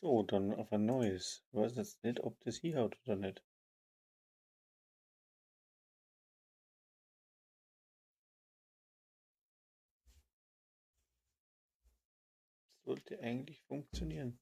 So, dann auf ein neues. Ich weiß jetzt nicht, ob das hinhaut oder nicht. Sollte eigentlich funktionieren.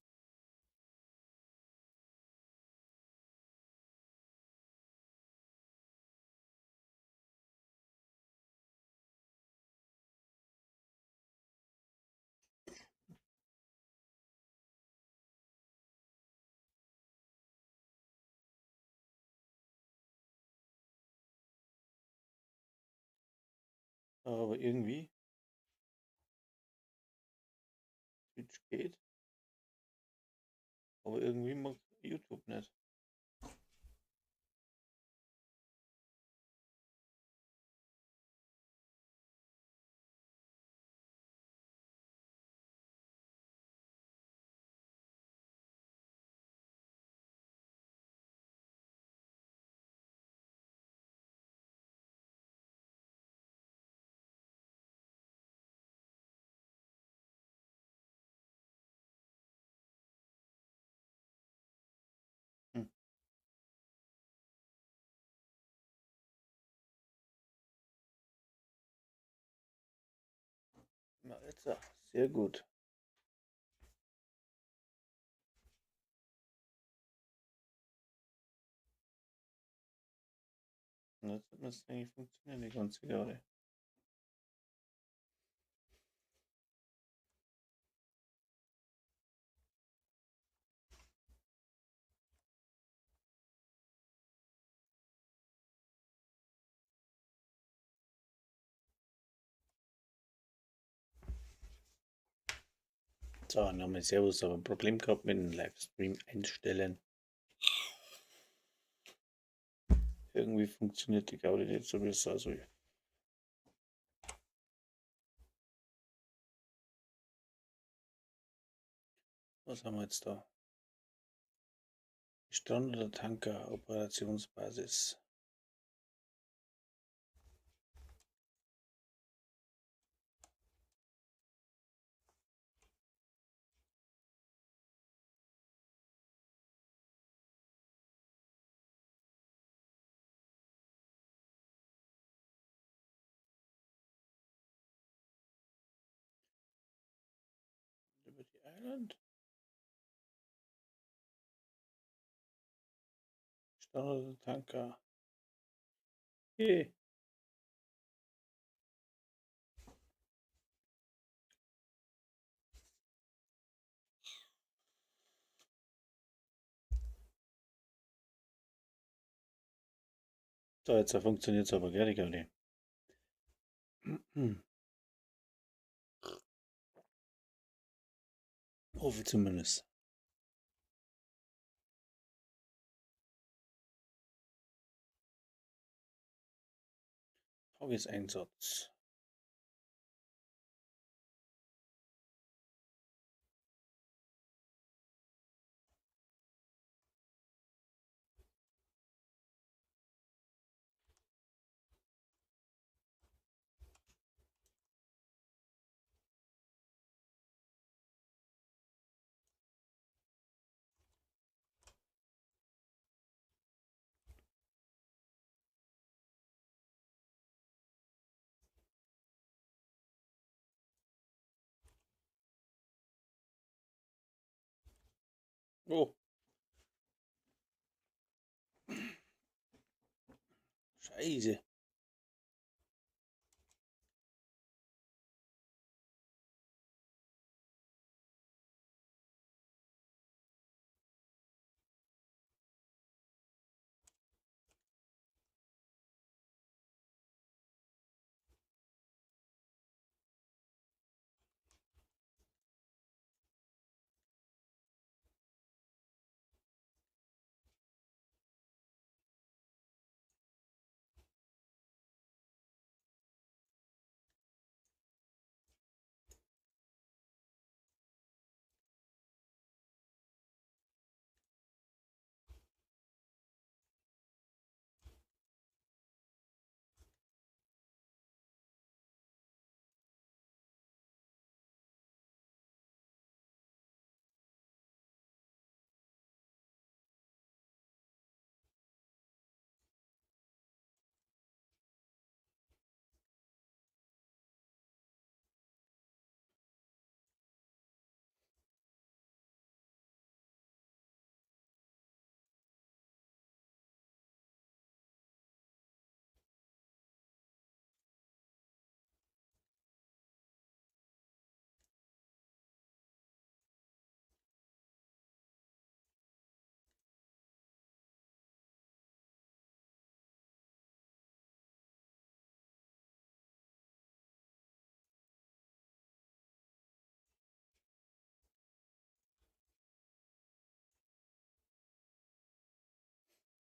Aber irgendwie Twitch geht. Aber irgendwie mag YouTube nicht. Na, jetzt, ja. Sehr gut. Und jetzt hat das eigentlich funktionieren, die ganze Jahre. So, nochmal Servus, aber ein Problem gehabt mit dem Livestream einstellen. Irgendwie funktioniert die Gaudi nicht so, wie es sein soll. Was haben wir jetzt da? Gestrandeter Tanker, Operationsbasis. Liberty Island. Gestrandeter Tanker. Okay. So, jetzt funktioniert's aber, gell, die Gaudi. Hoffe zumindest. Tageseinsatz. Oh. Scheiße.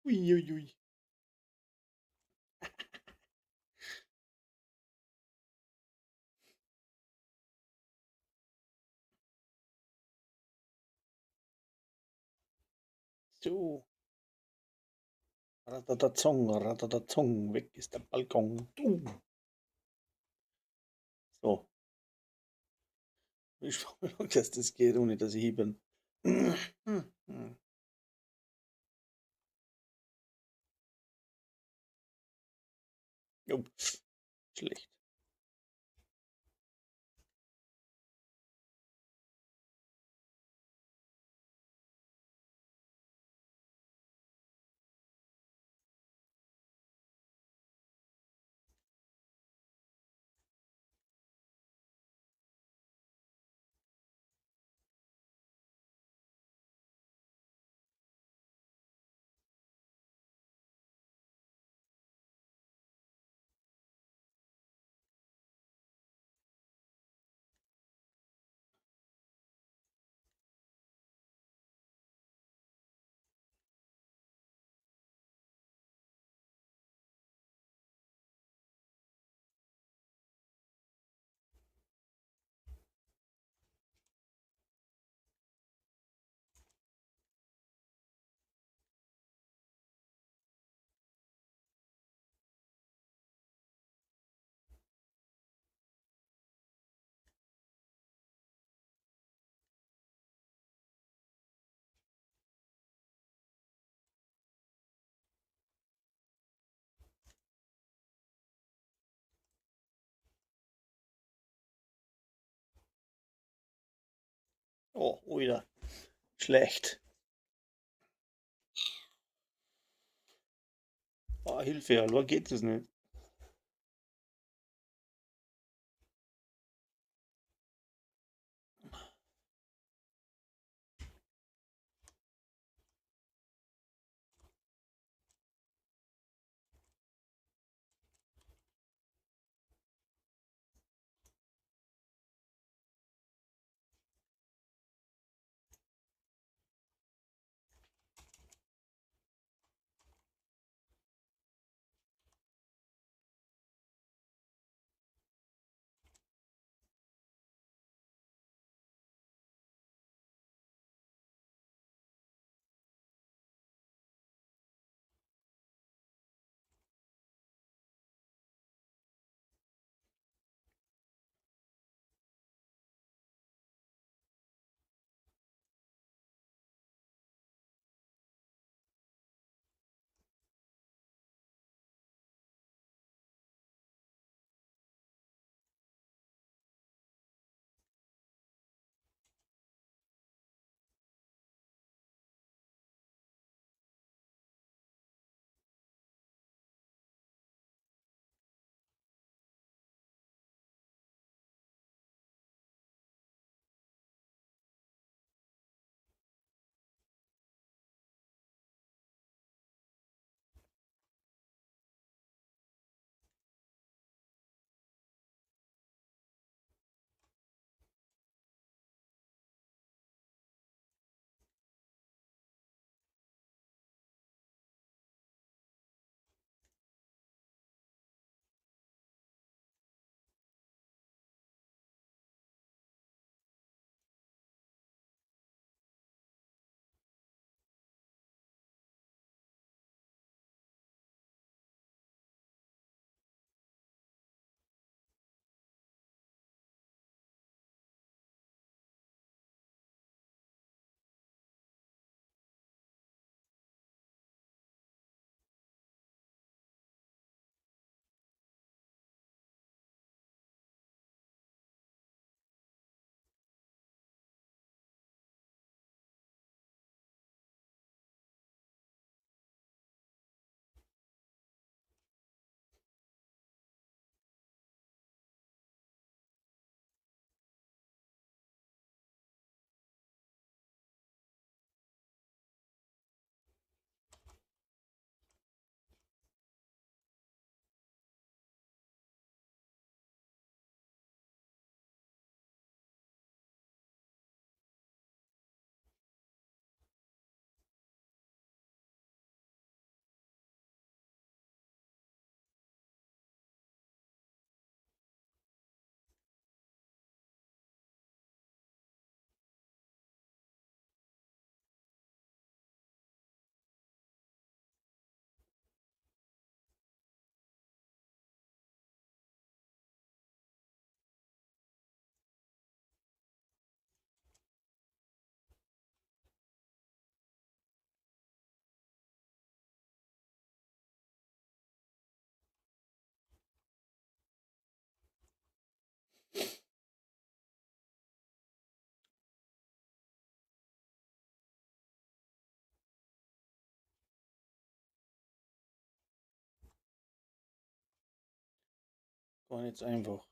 Uiuiui. So. Ratatatong, ratatatong, weg ist der Balkon. So. Ich schau mal, dass das geht, ohne dass ich hier bin. Jo, schlecht. Oh, wieder. Schlecht. Oh, Hilfe, hallo, geht das nicht? Gar nicht so einfach.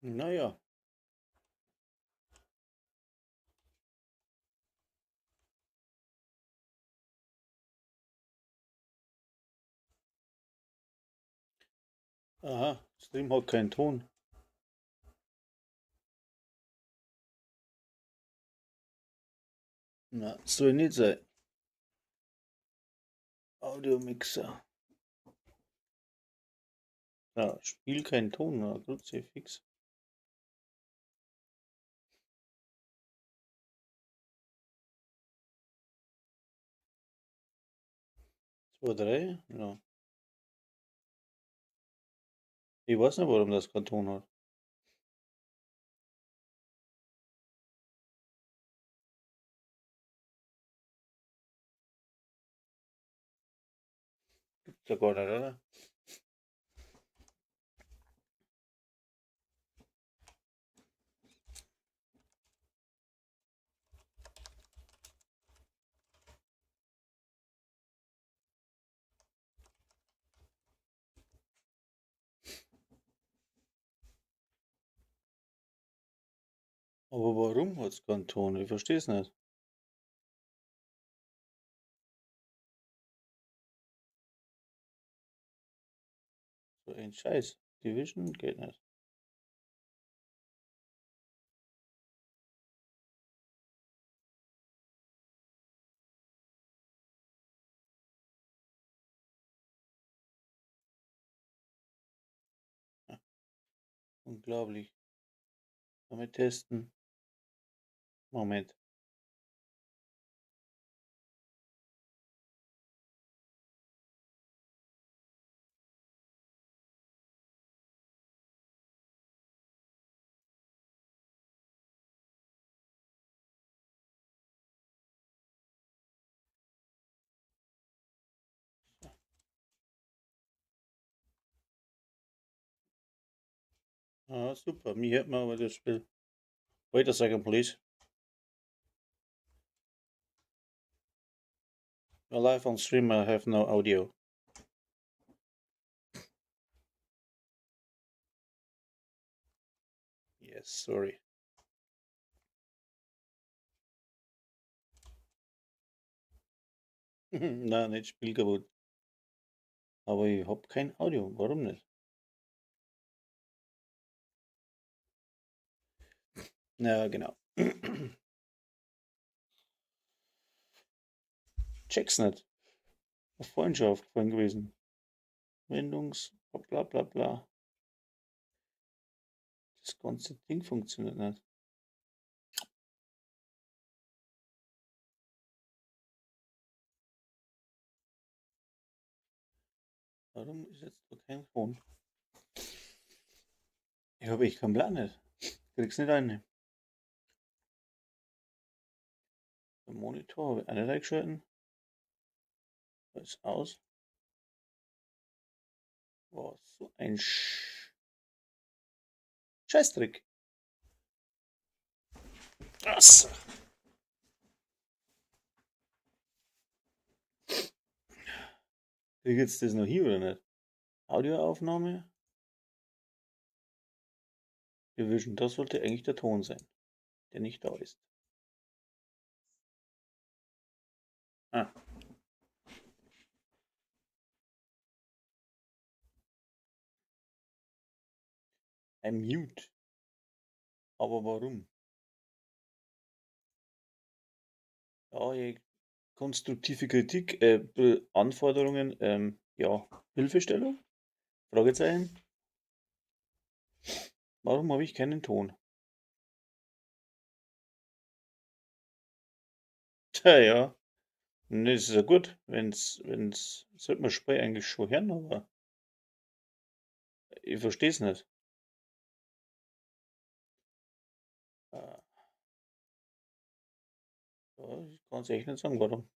Naja. Aha, Stream hat keinen Ton. Na, soll nicht sein. Audio-Mixer. Ja, Spiel keinen Ton, na, Kruzifix. 2, 3, ja. Ich weiß nicht, warum das keinen Ton hat. Gibt's ja gar nicht, oder? Aber warum hat's keinen Ton? Ich versteh's nicht. So ein Scheiß. Division geht nicht. Ja. Unglaublich. Damit testen. Moment. Ah, super. Mir hört man aber das Spiel. Wait a second, please. We're live on stream, I have no audio. Yes, sorry. Nein, nicht Spiel kaputt. Aber ich hab kein Audio. Warum nicht? Ja, genau. Check's nicht. War vorhin schon aufgefallen gewesen. Wendungs, bla bla bla. Das ganze Ding funktioniert nicht. Warum ist jetzt da kein Ton? Ich habe echt keinen Plan nicht. Krieg's nicht rein. Der Monitor habe ich auch nicht eingeschalten. Da ist aus. Boah, so ein Scheißdreck. Das. Krieg ich jetzt das noch hier oder nicht? Audioaufnahme. Division, das sollte eigentlich der Ton sein, der nicht da ist. Ah. Ein Mute. Aber warum? Ja, ich, konstruktive Kritik, Anforderungen, ja, Hilfestellung? Fragezeichen. Warum habe ich keinen Ton? Tja, ja. Ne, das ist ja gut, wenn's, sollte man Spiel eigentlich schon hören, aber ich versteh's nicht. Ja, ich kann's echt nicht sagen, warum.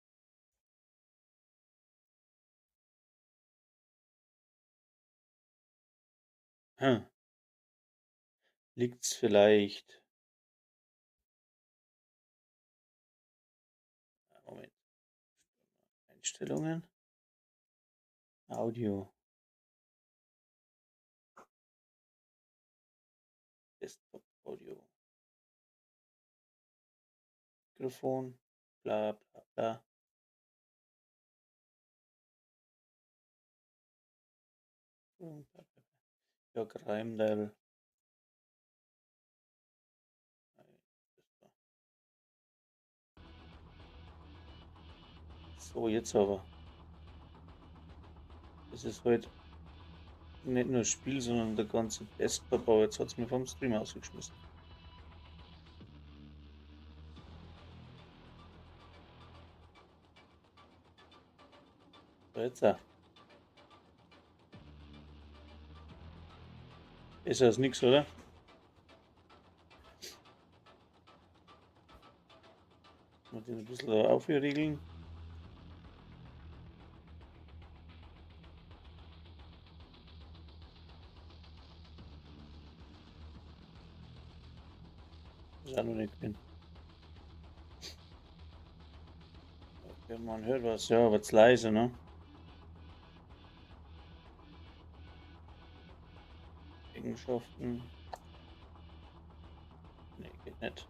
Liegt's vielleicht. Moment. Einstellungen. Audio. Desktop Audio. Mikrofon. Bla bla bla. Bla, bla, bla. Ja, Crime. So, jetzt aber. Das ist halt nicht nur das Spiel, sondern der ganze Desktop, aber jetzt hat's mir vom Stream ausgeschmissen. So, jetzt auch. Ist das nix, oder? Mal den ein bisschen aufregeln. Ist auch noch nicht drin. Okay, man hört was, ja, aber zu leise, ne? Eigenschaften. Ne, geht nicht.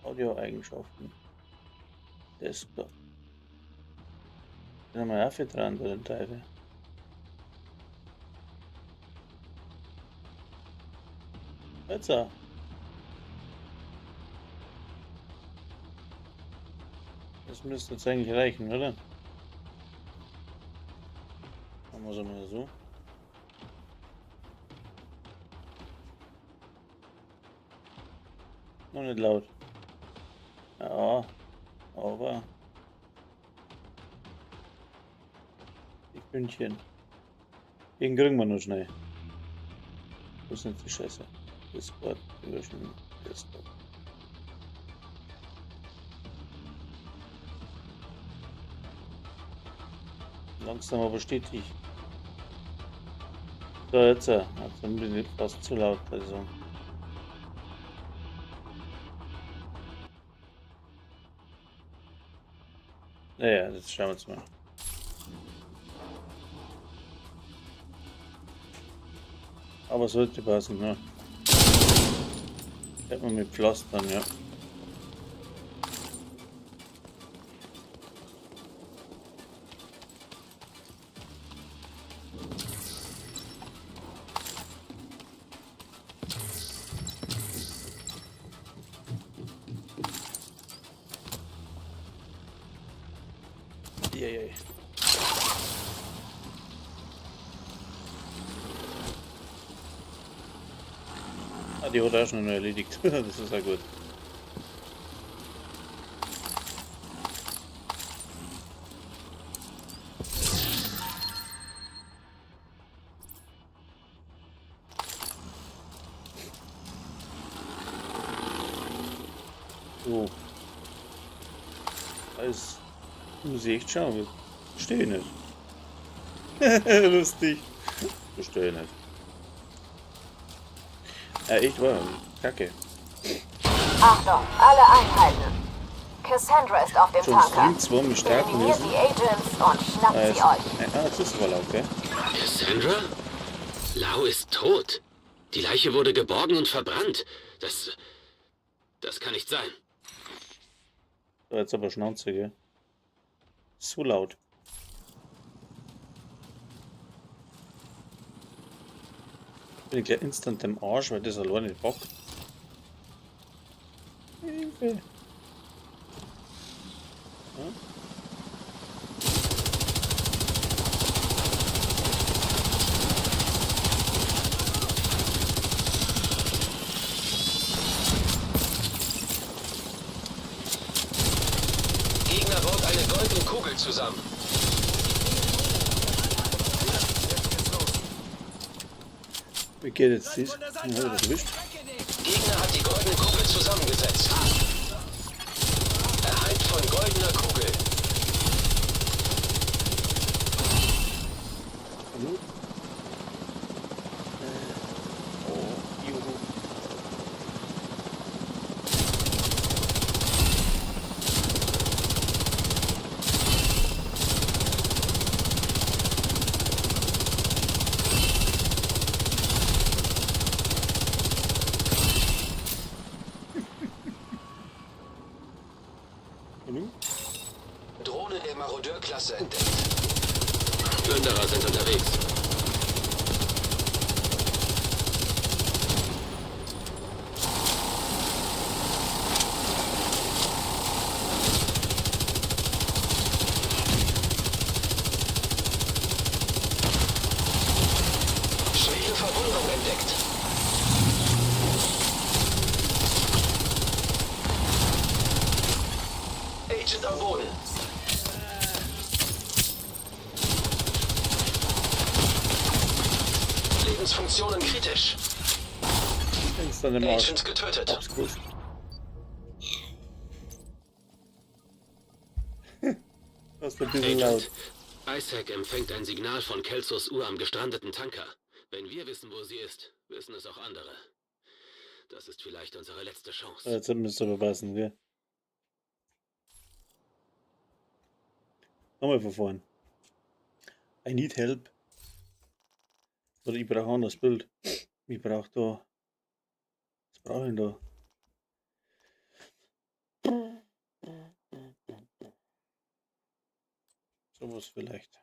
Audio-Eigenschaften. Desktop. Bin mal auch dran, bei den Teufel. Jetzt auch. Das müsste jetzt eigentlich reichen, oder? Machen wir es mal so. Noch nicht laut. Ja, aber die Pünktchen. Den kriegen wir noch schnell. Das ist nicht die Scheiße. Discord, Division, Desktop. Langsam aber stetig. So, jetzt, jetzt bin ich fast zu laut, also. Naja, das schauen wir uns mal. Aber sollte passen, ne? Hätten wir mit Pflastern, ja. Eieiei. Ah, die hat er auch schon noch erledigt. Das ist auch gut. So. Alles muss ich echt schauen. Verstehe ich nicht. Lustig. Verstehe ich nicht. Ja, echt wahr. Kacke. Achtung, alle Einheiten. Cassandra ist auf dem Schon Tanker. Stream 2 mit starten Eliminiert müssen. die Agents und schnappt Ah, sie jetzt, euch. ah, jetzt ist es aber laut, gell? Cassandra? Lau ist tot. Die Leiche wurde geborgen und verbrannt. Das kann nicht sein. So, jetzt aber Schnauze, gell? So laut. Bin ich gleich instant im Arsch, weil das alleine nicht bockt. Hilfe. Ja? Gegner baut eine goldene Kugel zusammen. Wie geht jetzt das? Ja, hab ich das erwischt. Gegner hat die goldene Kugel zusammengesetzt. Erhalt von goldener Kugel. Hallo? Oh, juhu. Hallo? Drohne der Marodeurklasse entdeckt. Plünderer sind unterwegs. Schwere Verwundung entdeckt. Agent am Boden. Lebensfunktionen kritisch. Instant im Arsch. Agent getötet. Hab's gewusst. Das ist ein bisschen laut. Agent, Isaac empfängt ein Signal von Kelsos Uhr am gestrandeten Tanker. Wenn wir wissen, wo sie ist, wissen es auch andere. Das ist vielleicht unsere letzte Chance. Jetzt müsste aber passen, gell? Nochmal von vorn. I need help. Oder ich brauche ein anderes Bild. Ich brauche da. Was brauche ich denn da? Sowas vielleicht.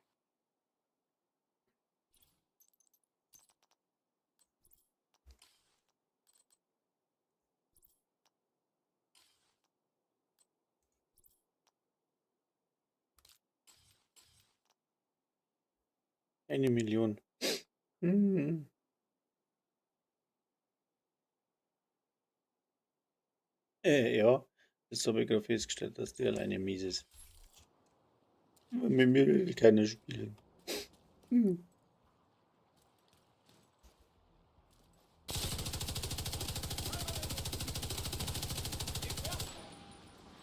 1 Million. Ja, das habe ich gerade festgestellt, dass die alleine mies ist. Mit mir will keiner spielen.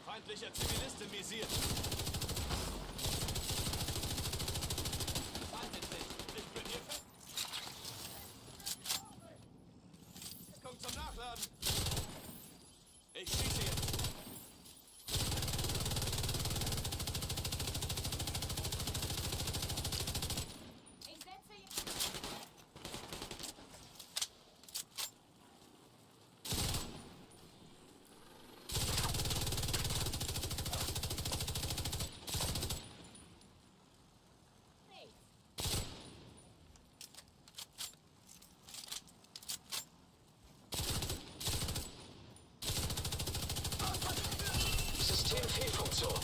Feindlicher Zivilist im Visier. Wartet nicht. Ich bin hier fest. Kommt zum Nachladen. Ich schieße jetzt. Systemfehlfunktion.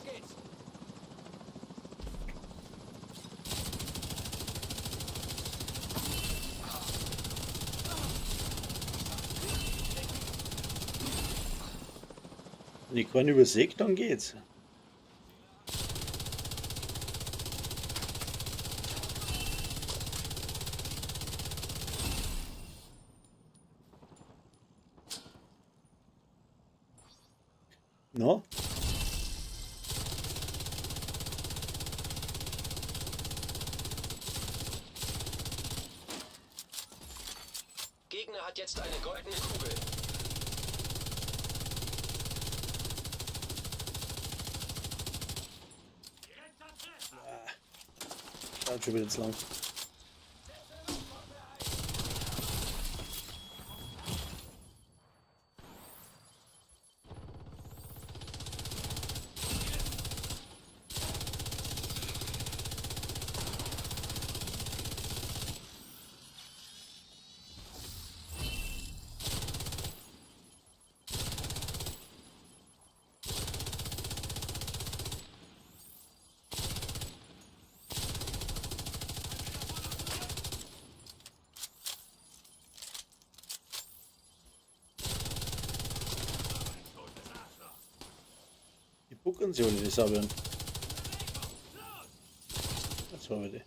Los geht's. Wenn ich keinen übersehe, dann geht's. No? Gegner hat jetzt eine goldene Kugel. Dauert schon wieder zu lang. Die buckern sich alle, die Sabian. Das war wieder.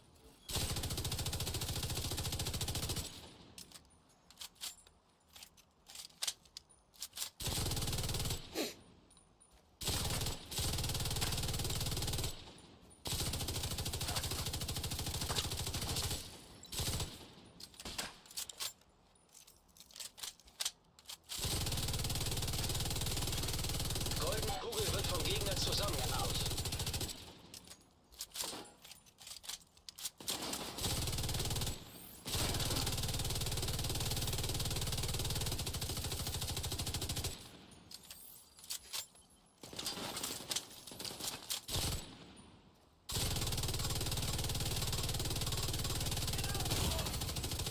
Goldene Kugel wird vom Gegner zusammengebaut.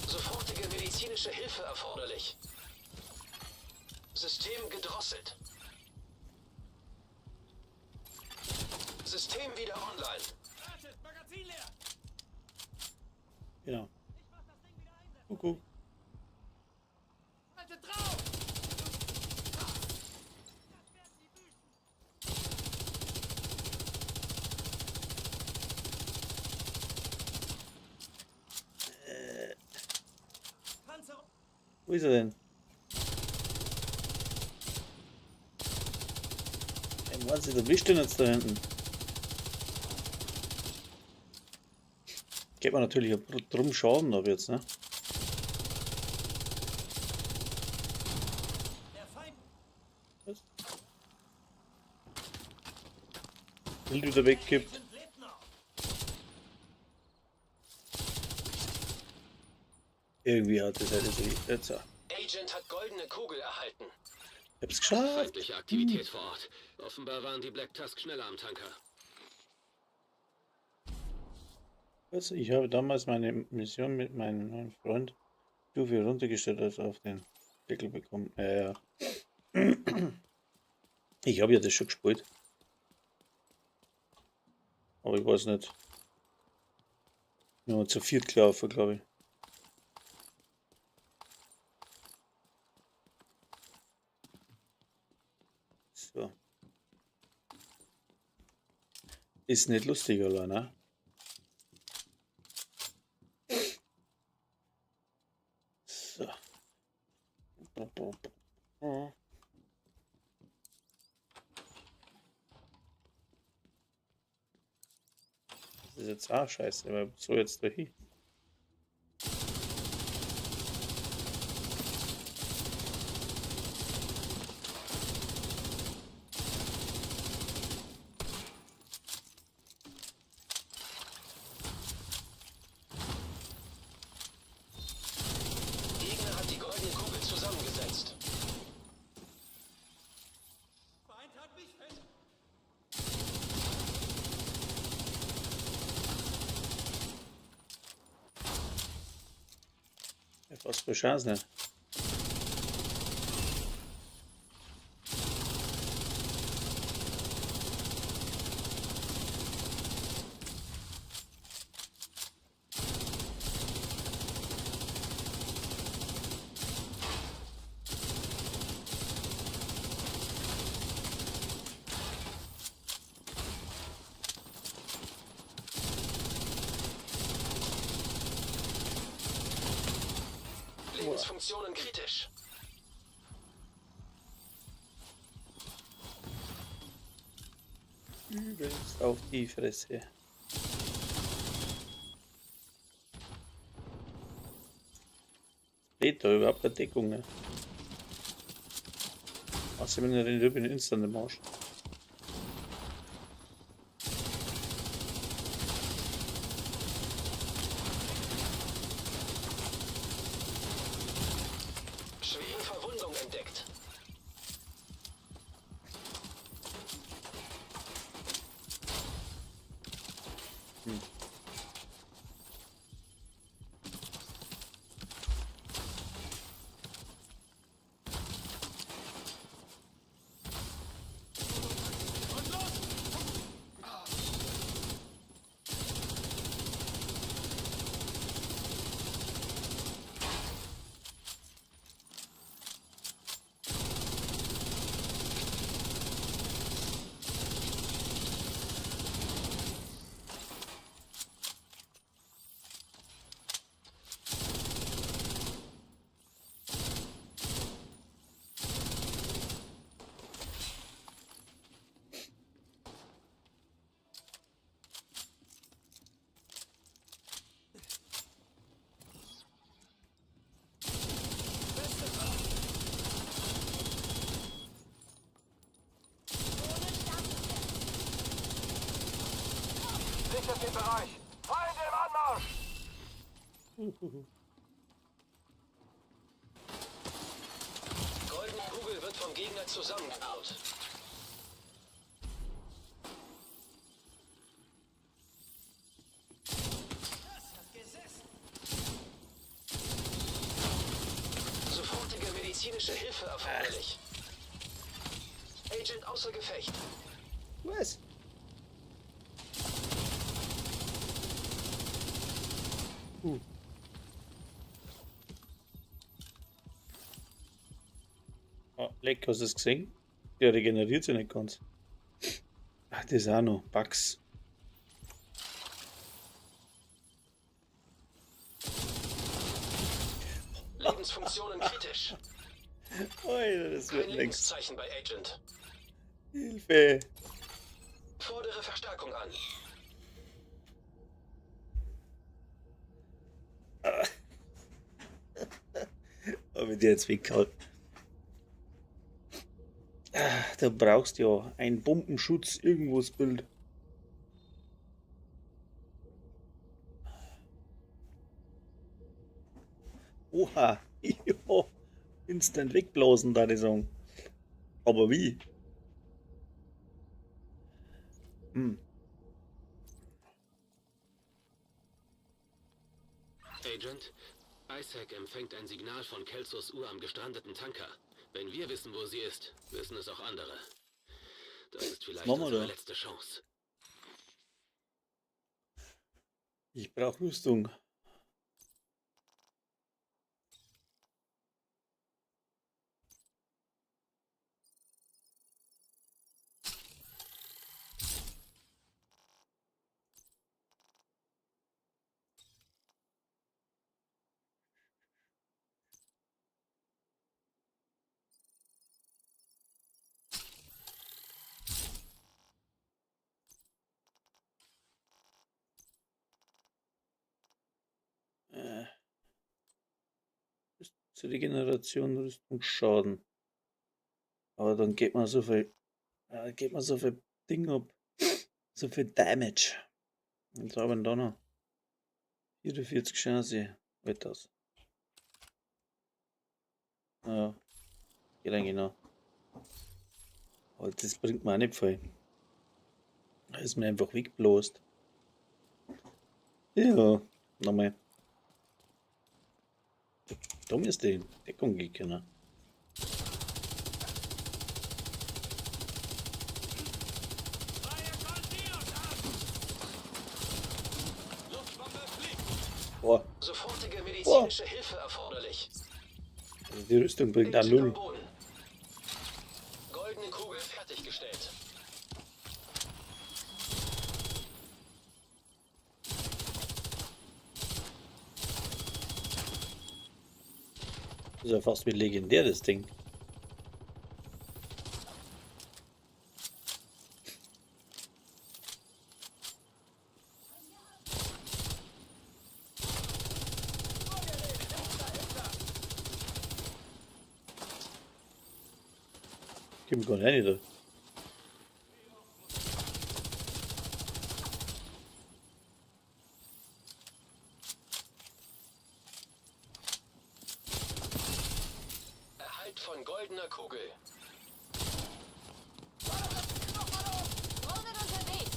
Sofortige medizinische Hilfe erforderlich. System gedrosselt. System wieder online. Wartet, Magazin leer. Genau. Kuckuck. Haltet drauf. Panzerung. Wo ist er denn? Ey, was ist der wischt denn jetzt da hinten? Geht man natürlich auch drum Schaden ab jetzt, ne? Der Feind Was? Bild wieder wegkippt. lebt noch. Irgendwie hat das halt jetzt. So. Agent hat goldene Kugel erhalten. Ich hab's geschafft. Feindliche Aktivität vor Ort. Offenbar waren die Black Tusk schneller am Tanker. Was? Ich habe damals meine Mission mit meinem neuen Freund Stufe runtergestellt als auf den Deckel bekommen. Ja, ja. Ich habe ja das schon gespielt. Aber ich weiß nicht. Nur zu viert gelaufen, glaube ich. So. Ist nicht lustig, oder, ne? So. Das ist jetzt auch scheiße, aber so jetzt da hin. Gegner hat die goldene Kugel zusammengesetzt. Feind hat mich fest. Ja, fast keine Chance nicht. Lebensfunktionen kritisch. Übelst auf die Fresse. Geht da überhaupt keine Deckung, ne? Außer wenn er den Rüben instant im Arsch. Schwere Verwundung entdeckt. Sichert den Bereich. Feinde im Anmarsch! Goldene Kugel wird vom Gegner zusammengebaut. Sofortige medizinische Hilfe erforderlich. Agent außer Gefecht. Was? Ah, leck, hast du das gesehen? Der regeneriert sich nicht ganz. Ach, das ist auch noch. Bugs. Lebensfunktionen kritisch. Alter, das Kein wird nix. Lebenszeichen bei Agent. Hilfe. Fordere Verstärkung an. Aber der jetzt weggehauen. Ah, da brauchst du ja einen Bombenschutz, irgendwo das Bild. Oha, jo, instant wegblasen, da die sagen. Aber wie? Hm. Agent, Isaac empfängt ein Signal von Kelsos Uhr am gestrandeten Tanker. Wenn wir wissen, wo sie ist, wissen es auch andere. Das ist vielleicht machen wir unsere da? letzte Chance. Ich brauche Rüstung. Äh, Regeneration, Rüstungsschaden. Aber dann geht man so viel, geht man so viel Ding ab, so viel Damage. Und da haben wir da noch 44 Chance. Wird das. Ja, geht eigentlich noch. Aber das bringt mir auch nicht viel. Da ist mir einfach weggeblost. Ja, nochmal. Da müsste in Deckung gehen können. Boah, Sofortige medizinische Hilfe erforderlich. also die Rüstung bringt auch Agent am null. Boden. Goldene Kugel fertiggestellt. Ist ja fast wie legendär, das Ding. Gib mir gar nicht rein da. Erhalt von goldener Kugel. Drohnen unterwegs.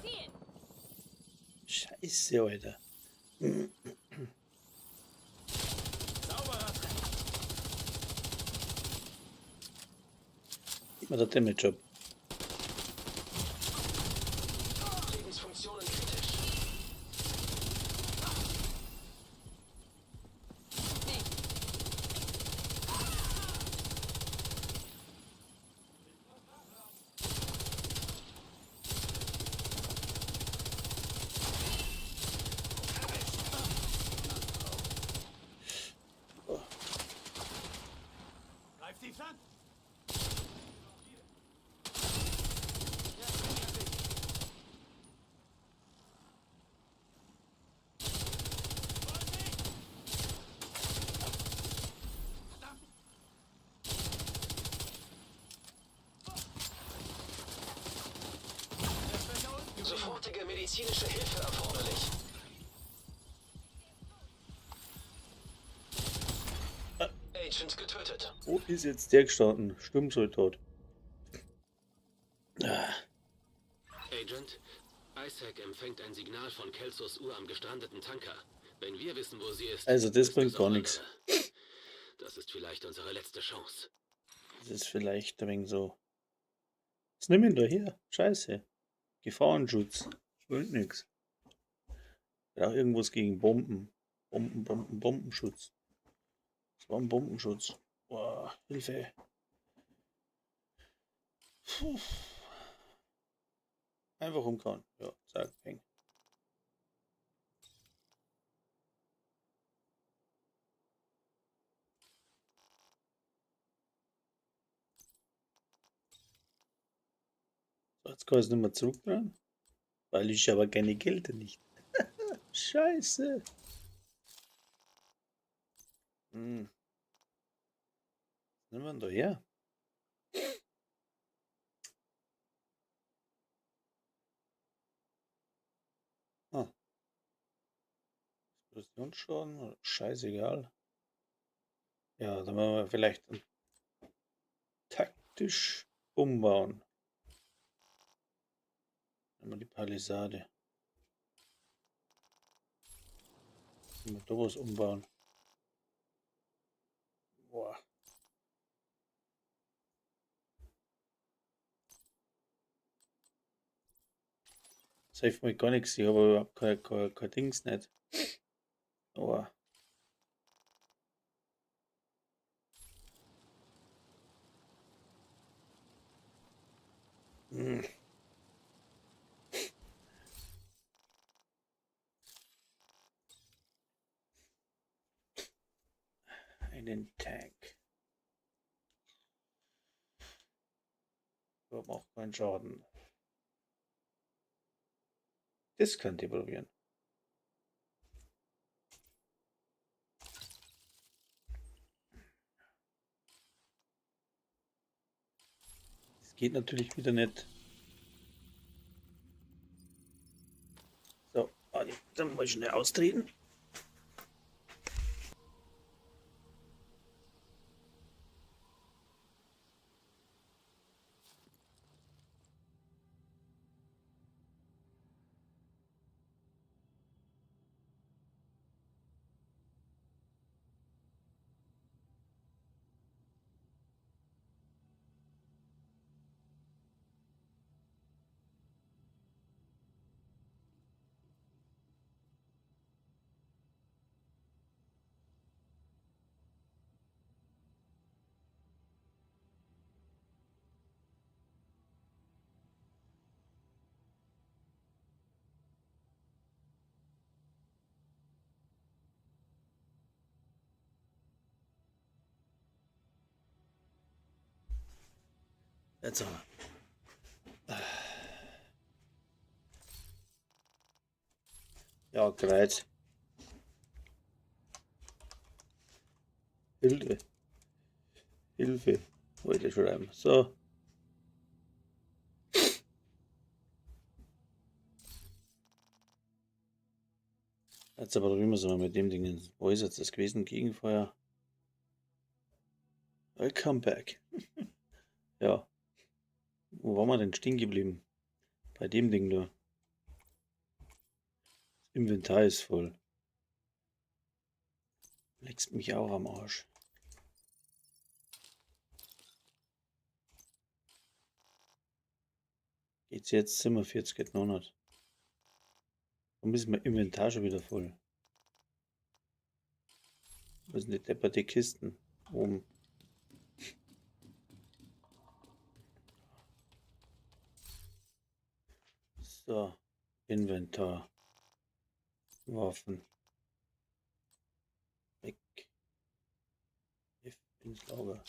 Zielen. Scheiße, Alter. Gib mir der Damage ab. Lebensfunktionen kritisch. Nicht. Greif tief an! Sofortige medizinische Hilfe erforderlich. Agent getötet. Wo ist jetzt der gestanden? Sturmsoldat. Ah, Agent, Isaac empfängt ein Signal von Kelsos Uhr am gestrandeten Tanker. Wenn wir wissen, wo sie ist. Also, das wissen bringt es auch gar nichts. andere. Das ist vielleicht unsere letzte Chance. Das ist vielleicht ein wenig so. Was nimm ich denn da her? Scheiße. Gefahrenschutz. Bringt nix. Brauch irgendwas gegen Bomben. Bomben, Bomben, Bombenschutz. Das war ein Bombenschutz. Boah, Hilfe. Puh. Einfach umkauen. Ja, zack, peng. So, jetzt kann ich es nicht mehr zurückdrehen. Weil ich aber keine Geld nicht. Scheiße. Hm. Was nehmen wir denn da her? Ah. Explosionsschaden, scheißegal. Ja, dann werden wir vielleicht taktisch umbauen. Nehmen wir die Palisade. Können wir da was umbauen? Boah. Das hilft mir gar nichts. Ich habe überhaupt kein Dings nicht. Aber. Hm. Einen Tank. Überhaupt auch keinen Schaden. Das könnt ihr probieren. Das geht natürlich wieder nicht. So, warte, dann mal schnell austreten. Jetzt haben wir. Ja, Kreuz. Hilfe. Hilfe. Wollte ich schreiben. So. Jetzt aber probieren wir es mal mit dem Ding. Wo ist jetzt das gewesen? Gegenfeuer. Welcome back. Ja. Wo waren wir denn stehen geblieben? Bei dem Ding da. Das Inventar ist voll. Leckst mich auch am Arsch. Geht's jetzt? 47, geht noch nicht. Warum ist mein Inventar schon wieder voll? Was sind die depperte Kisten? Oben. So, Inventar. Waffen. Weg. F ins Lager.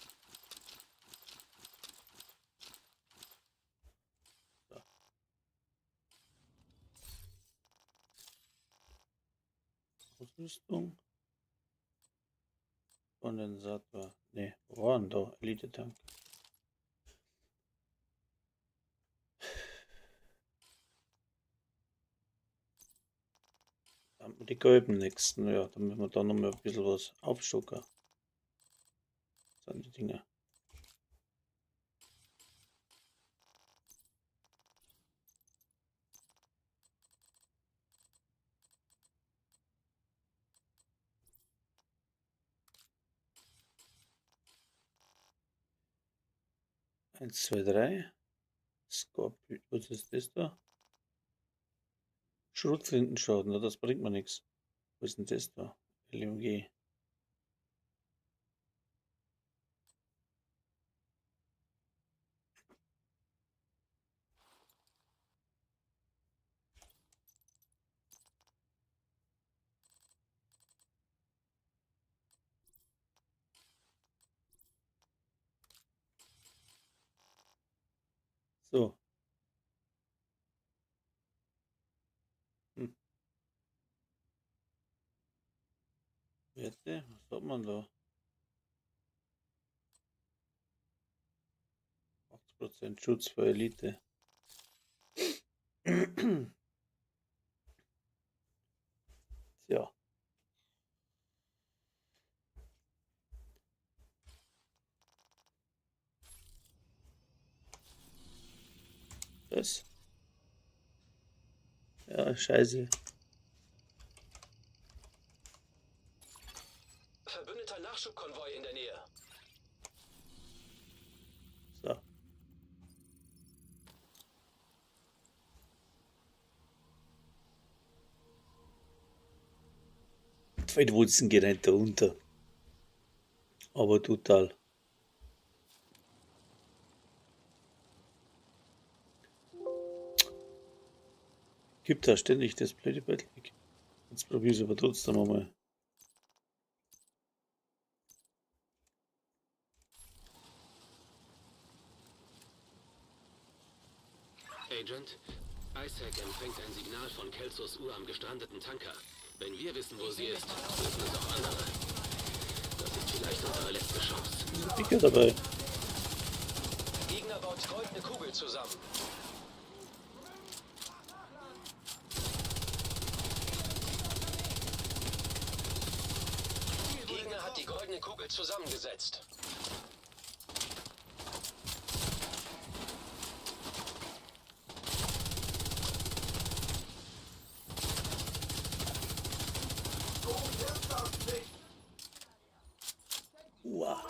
So. Ausrüstung. Kondensator. Ne, wo war denn da? Elite-Tank. Dann die gelben nächsten, ja, dann müssen wir da noch mal ein bisschen was aufstocken. Das sind die Dinger. Eins, zwei, drei. Scorpio, was ist das da? Schrotflintenschaden, na, das bringt mir nix. Wo ist denn das da? LMG. So. Werte, was hat man da? 80% Schutz vor Elite. Tja. Was? Ja, scheiße. Verbündeter Nachschubkonvoi in der Nähe. So. Die Waldwurzeln gehen nicht da unter. Aber total. Gibt da ständig das blöde Bett weg. Jetzt probiere ich es aber trotzdem einmal. Agent, Isaac empfängt ein Signal von Kelsos Uhr am gestrandeten Tanker. Wenn wir wissen, wo sie ist, wissen es auch andere. Das ist vielleicht unsere letzte Chance. Dicker dabei. Gegner baut goldene Kugel zusammen. Gegner hat die goldene Kugel zusammengesetzt. Uah.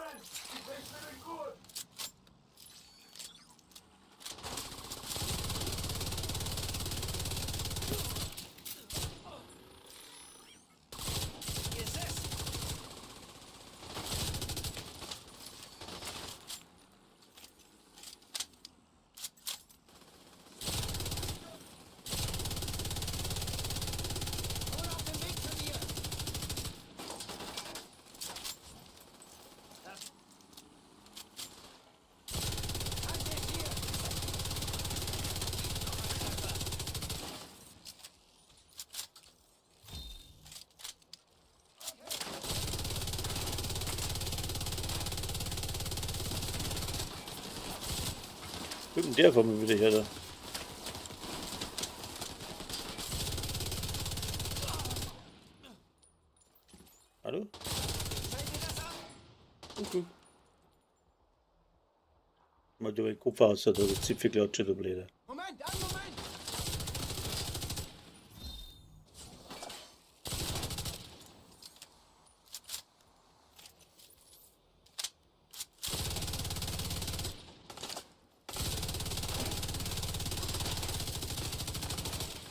Kommt denn der von mir wieder her da? Hallo? Okay. Mal du den Kopf aus, oder Zipfelklatsche, du Blöder. Moment, einen Moment!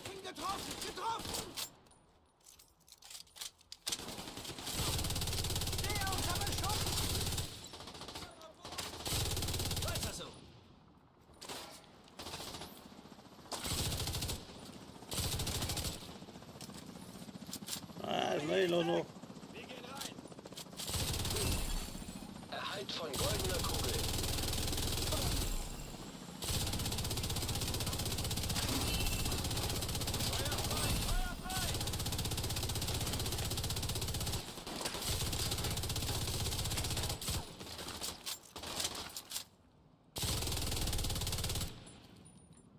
Bin getroffen! Getroffen! Stehe unter Beschuss! Weiter so! Ah, schnell noch. Wir gehen rein! Erhalt von goldener Kugel. Feuer frei! Feuer frei!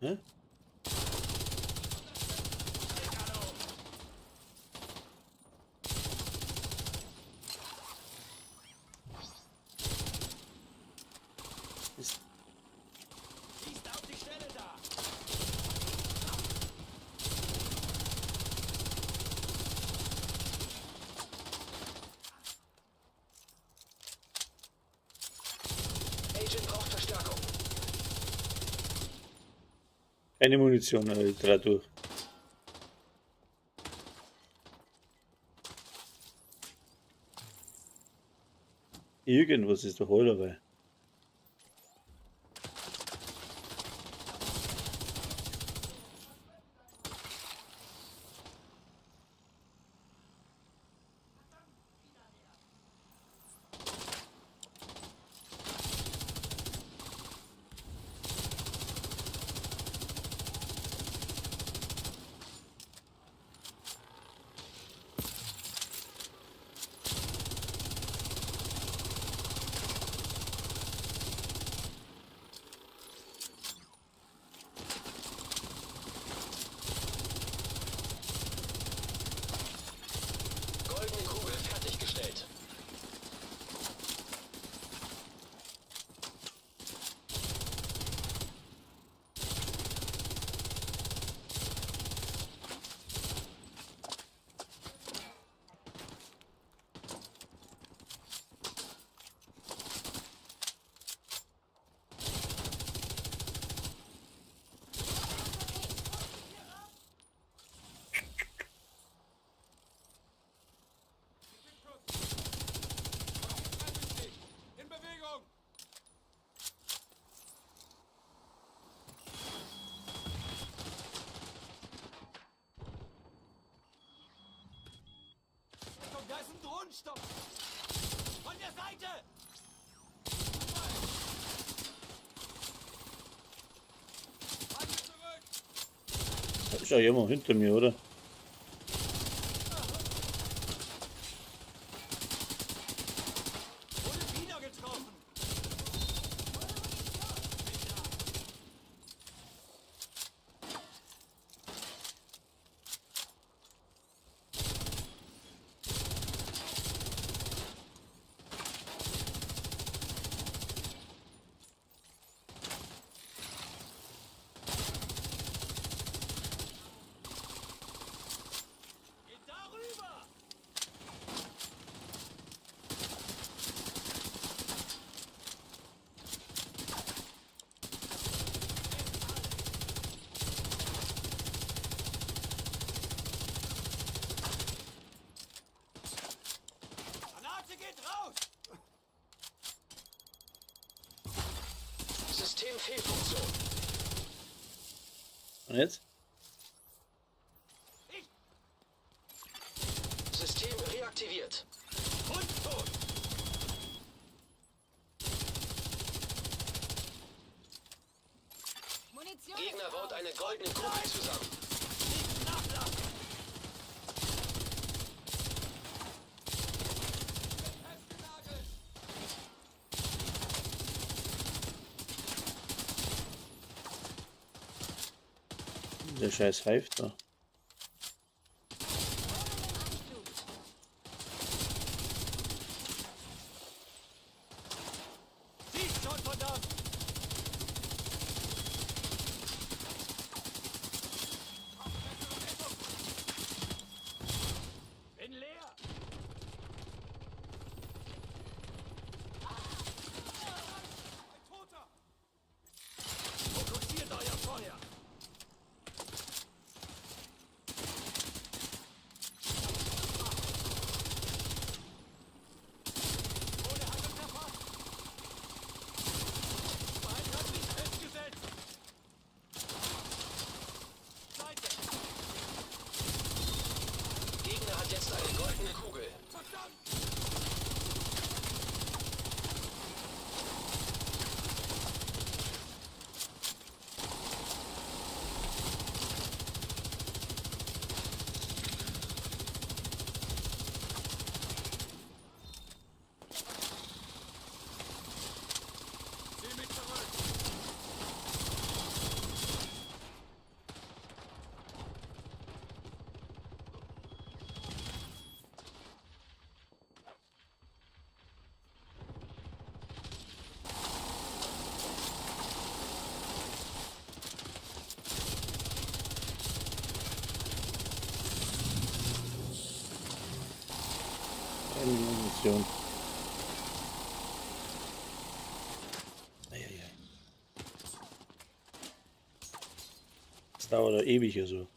Hä? Ist Schießt auf die Stelle da! Agent braucht Verstärkung. keine Munition, ich dreh durch. Irgendwas ist doch heute dabei. Goldene Kugel fertiggestellt. In Bewegung! Komm, da ist ein Drohnenstopp! Von der Seite! Weiter zurück! Da ist ja jemand hinter mir, oder? Wurde wieder getroffen! Geht darüber! Granate geht raus! Systemfehlfunktion. Und jetzt? System reaktiviert. Und tot! Munition Gegner baut eine goldene Kugel zusammen. Nicht nachlassen! Festgenagelt! Der scheiß Hive da. Siehst schon, verdammt! Bin leer! Ein Toter! Fokussiert euer Feuer! Wurde hat uns erfasst! Feind hat sich festgesetzt! Seite! Gegner hat jetzt eine goldene Kugel. Verdammt! Zieh mich zurück! Keine Munition. Eieiei. Das dauert ja ewig also.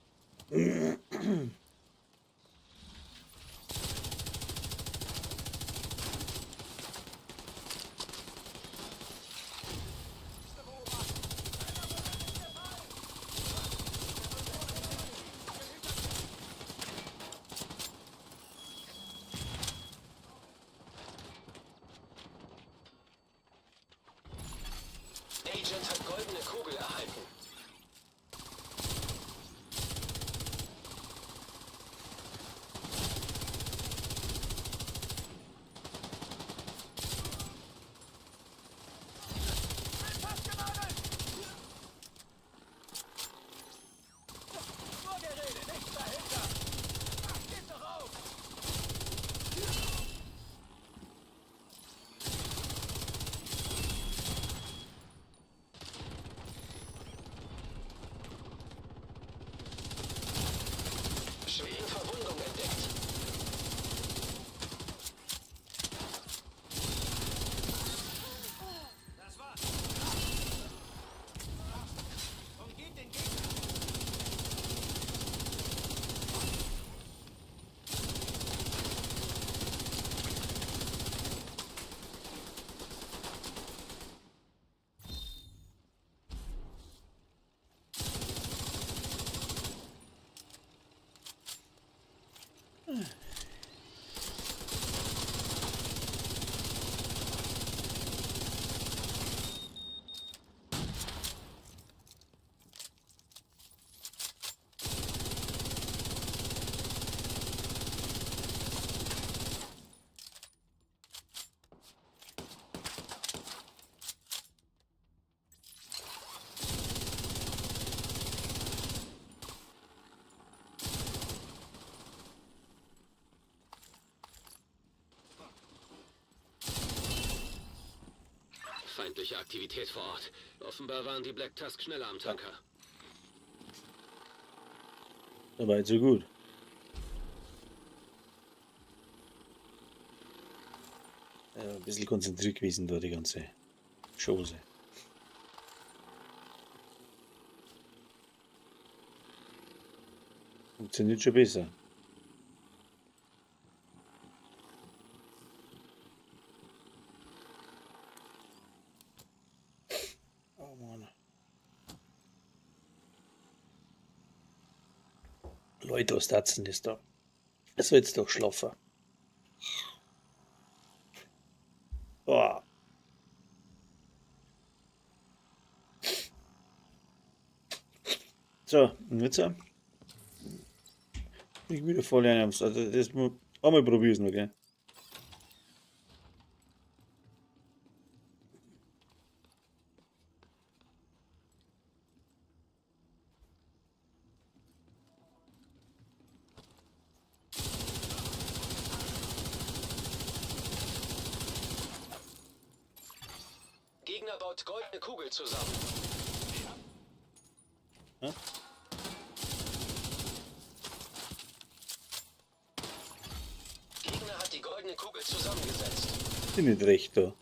Agent hat goldene Kugel erhalten. Nur Gerede, nichts dahinter! Ach, geht doch auf! Schwere Verwundung entdeckt. Das war's! Umgeht den Gegner! Feindliche Aktivität vor Ort. Offenbar waren die Black Tusk schneller am Tanker. Soweit so gut. Ja, ein bisschen konzentriert gewesen da die ganze Chose. Funktioniert schon besser. Oh Mann. Leute, was tatzen ist da? Es soll jetzt doch schlafen. Boah. So, und jetzt ich wieder voll eine. Also das muss einmal probier's noch, gell? Gegner baut goldene Kugel zusammen. Hä? Gegner hat die goldene Kugel zusammengesetzt. Bin nicht recht da.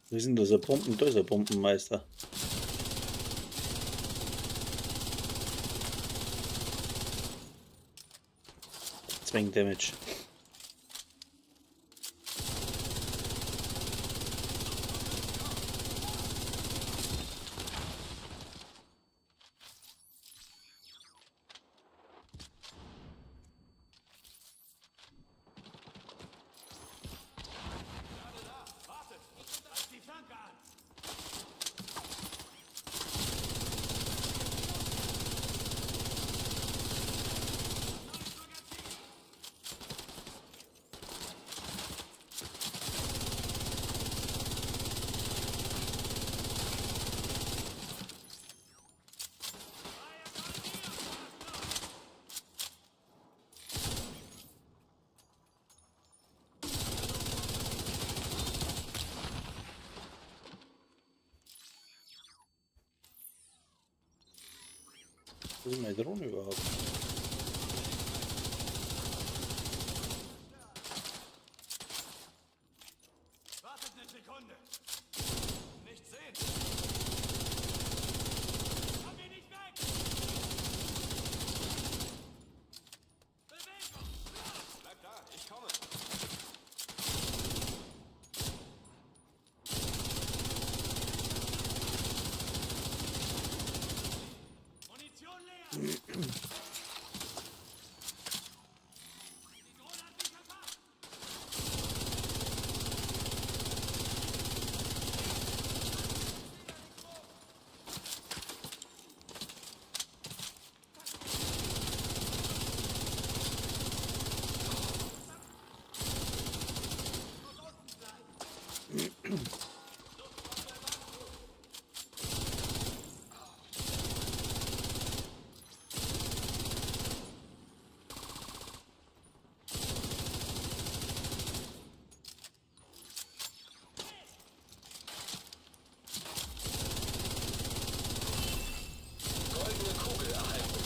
Wo ist denn das? Ein Bomben? Da ist ein Bombenmeister. Zwang Damage. Die Flanke an! Wo ist meine Drohne überhaupt? Wartet eine Sekunde! Nicht sehen! Komm mir nicht weg! Bewegung! Bleib da, ich komme! Munition leer! Die Drohne hat mich erfasst! Goldene Kugel erhalten.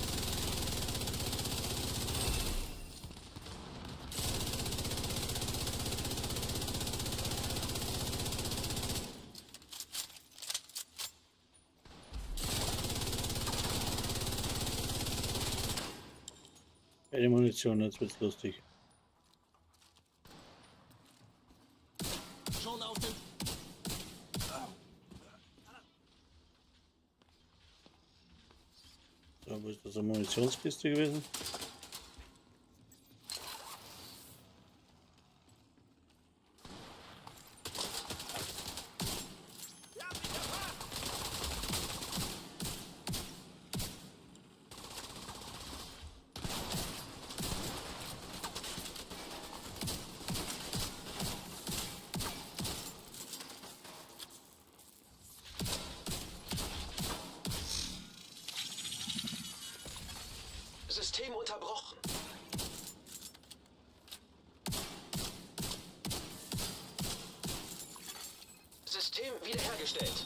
Keine Munition, jetzt wird's lustig. Schon auf dem So, wo ist das? Eine Munitionskiste gewesen? System unterbrochen. System wiederhergestellt.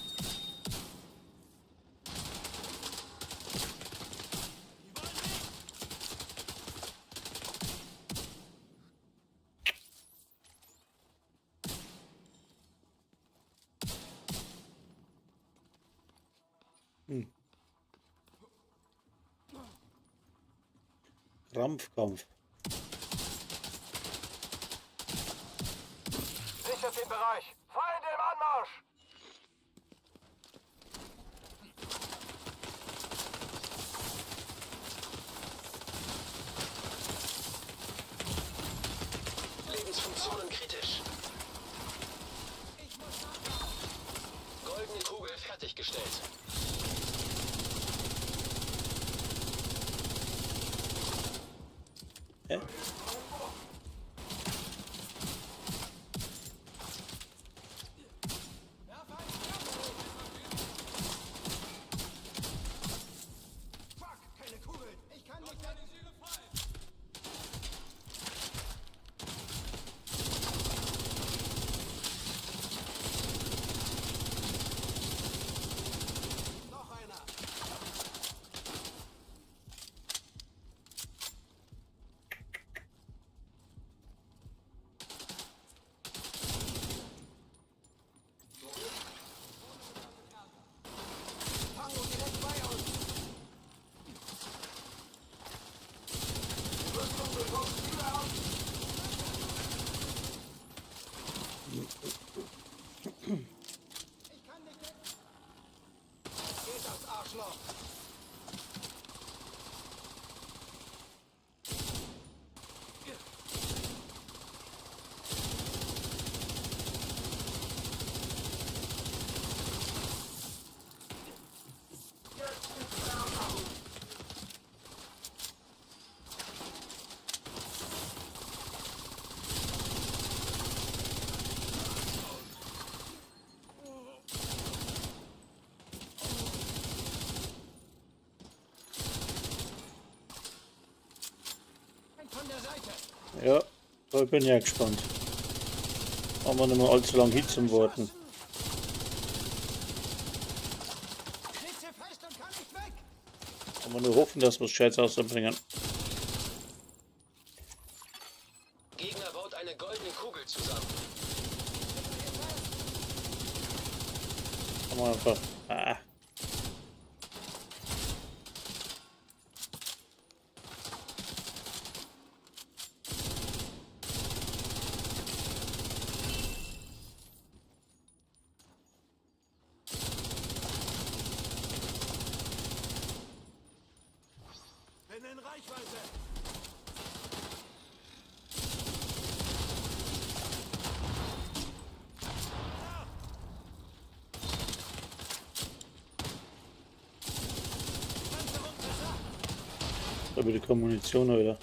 Krampfkampf. Sichert den Bereich! Feinde im Anmarsch! Lebensfunktionen kritisch. Goldene Kugel fertiggestellt. Hä? Ich kann nicht weg. Geht das Arschloch! Von der Seite. Ja, da bin ich ja gespannt. Haben wir nicht mehr allzu lange hin zum Warten. Sitze fest und kann nicht weg. Kann man nur hoffen, dass wir es gescheit rausbringen. Gegner baut eine goldene Kugel zusammen. Kann man einfach. Ah. Bin in Reichweite. Da wieder keine Munition, Alter.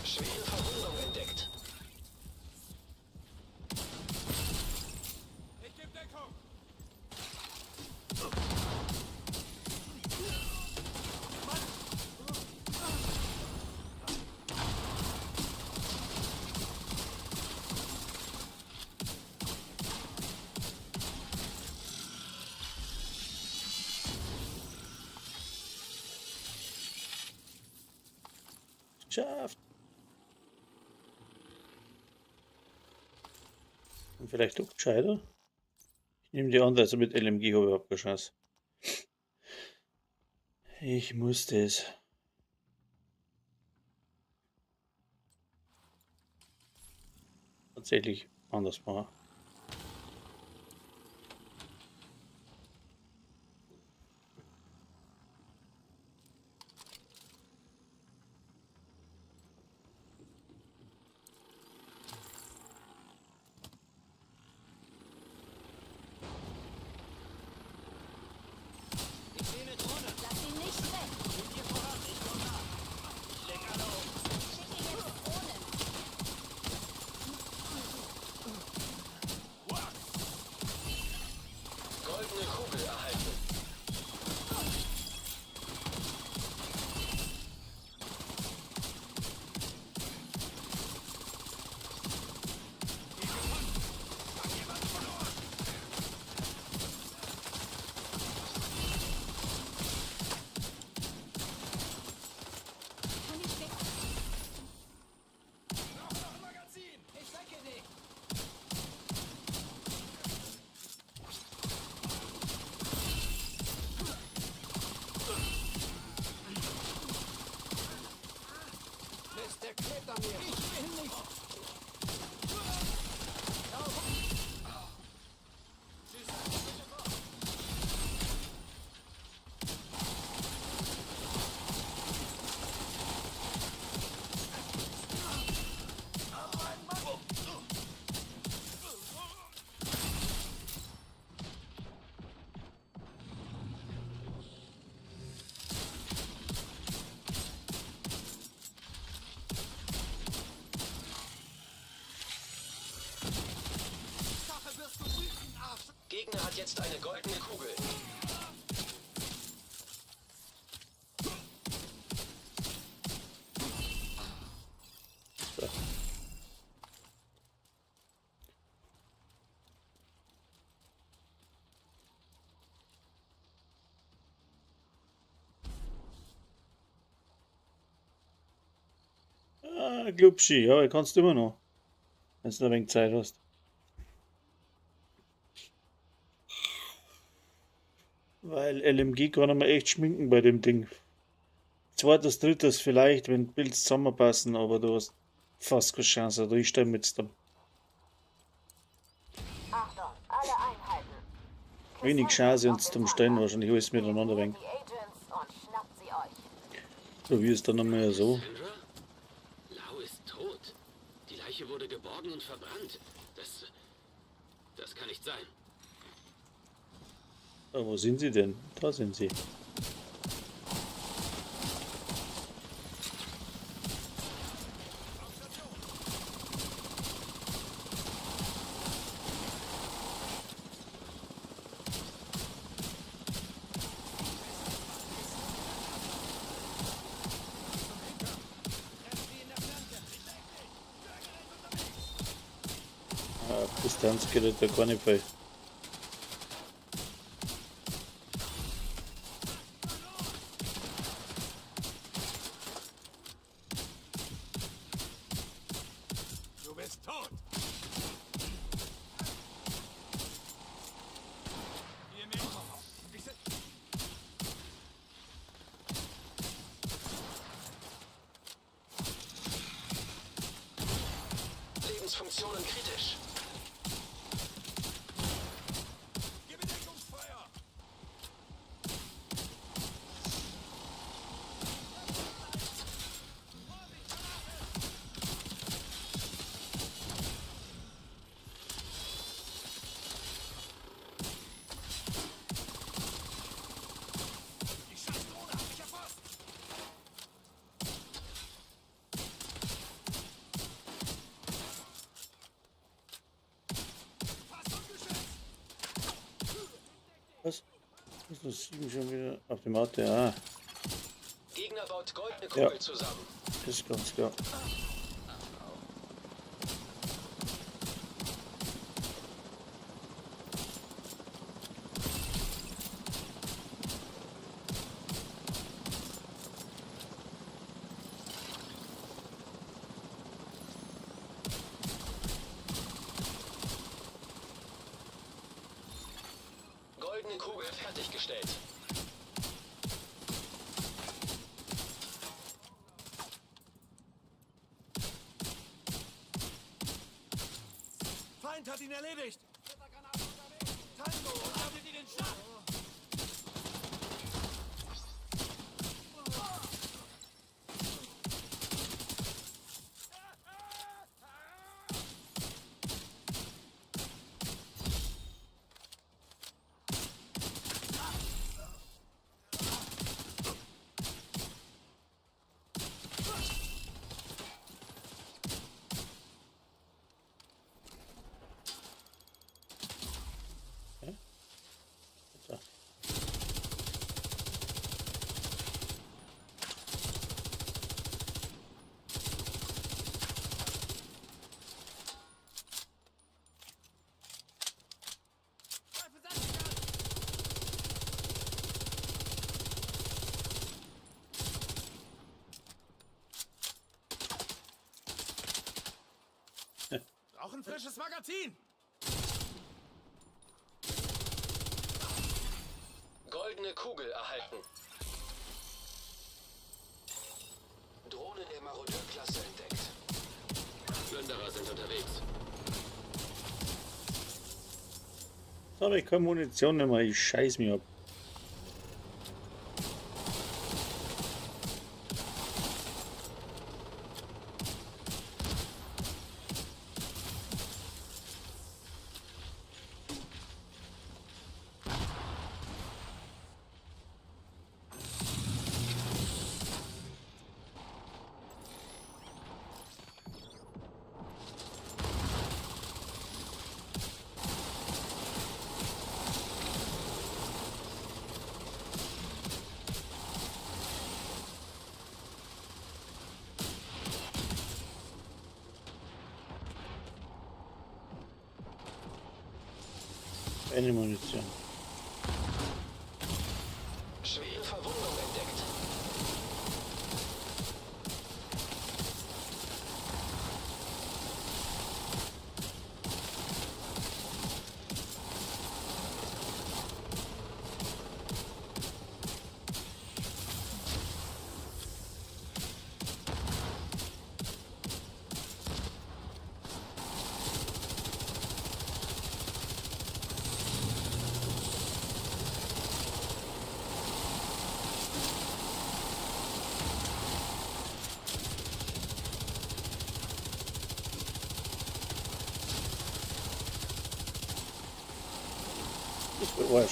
Schwere Verwundung entdeckt. Ich gebe Deckung. Geschafft. Und vielleicht doch gescheiter. Ich nehme die andere, also mit LMG habe ich überhaupt keine Chance. Ich muss das. Tatsächlich anders machen. Lass ihn nicht weg. Schicke jetzt Drohnen. Goldene Kugel erhalten. Kann ich weg. Magazin. Ich decke dich. Mist, der klebt an mir. Ich will nicht. Gegner hat jetzt eine goldene Kugel. So. Ah, Glubschi, ja, kannst du immer noch. Wenn du noch ein wenig Zeit hast. Weil LMG kann man echt schminken bei dem Ding. Zweites, drittes vielleicht, wenn Builds zusammenpassen, aber du hast fast keine Chance. Also ich stehe mit dem. Achtung, alle Einheiten. Wenig Cassandra Chance ist auf uns dem zum Stellen, Tanker. wahrscheinlich alles miteinander Holt wenig. die Agents und schnappt sie euch. Probier es dann nochmal so. Sandra? Lau ist tot. Die Leiche wurde geborgen und verbrannt. Das kann nicht sein. Ah, wo sind sie denn? Da sind sie. Ah, auf Distanz geht da gar nicht viel. Du bist tot! Ihr nehmt... Ich se- Lebensfunktionen kritisch. Gib Deckungsfeuer! Die Scheißdrohne hat mich erfasst! Fast ungeschützt! Was? Was ist das 7 schon wieder? Auf dem Auto, ja. Gegner baut goldene Kugel Ja. zusammen. Das ist ganz klar. Goldene Kugel fertiggestellt. Feind hat ihn erledigt! Tango, haltet ihn in Schach! Da. Brauch ein frisches Magazin! Goldene Kugel erhalten. Drohne der Marodeurklasse entdeckt. Plünderer sind unterwegs. Jetzt habe ich keine Munition mehr, ich scheiß mich ab. Keine Munition. Schwere Verwundung entdeckt. Das ist der Arsch.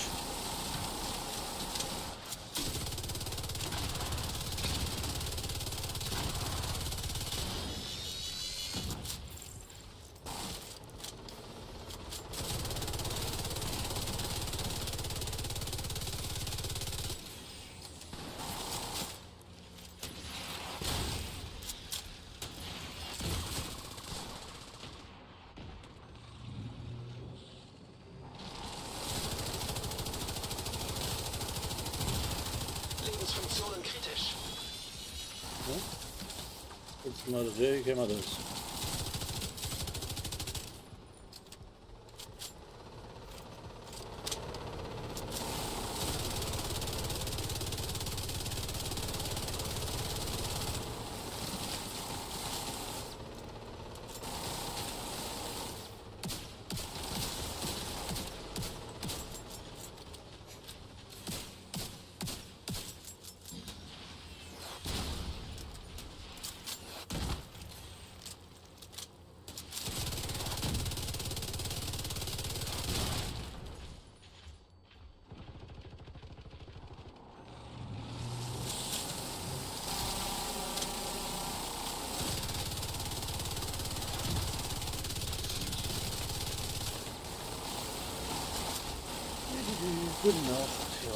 Lebensfunktionen kritisch. Jetzt mal das, wie können wir das? Gute Nacht, ja.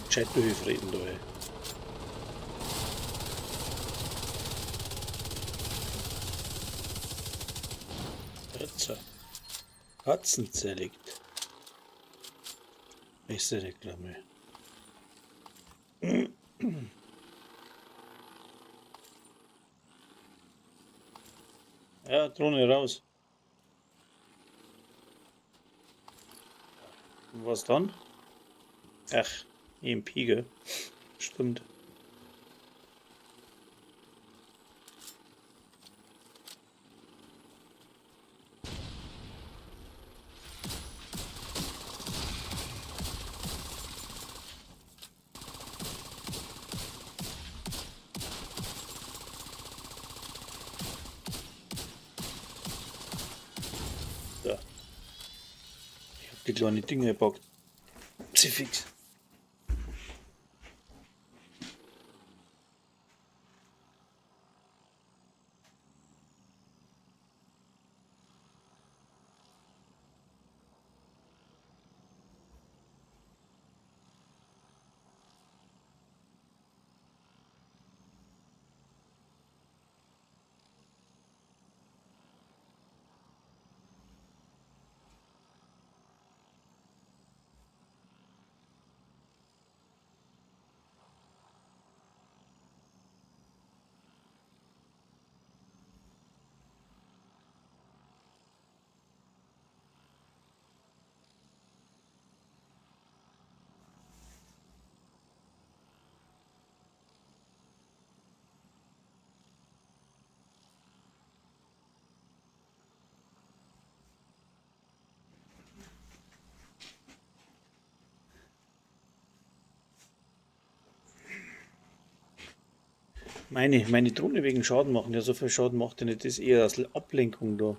Gescheit durchfreden da, ey. Katze. Katzen zerlegt. Beste Reklame. Ja, Drohne raus. Und was dann? Ach, EMP, gell? Stimmt. So. Ich hab die kleinen Dinge gepackt. Sie fix. Meine Drohne wegen Schaden machen, ja, so viel Schaden macht die nicht, das ist eher als Ablenkung da.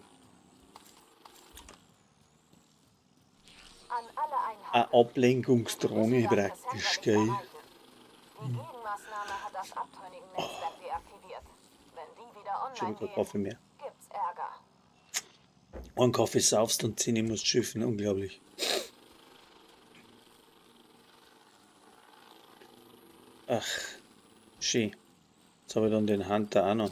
An alle Einheiten. Eine Ablenkungsdrohne praktisch, gell? Die Gegenmaßnahme hat das Abtrünnigen-Netzwerk deaktiviert. Wenn die wieder Schon online kein gehen, Kaffee mehr. gibt's Ärger. Einen Kaffee saufst und 10 musst schiffen, unglaublich. Ach, schön. Jetzt habe ich dann den Hunter auch noch.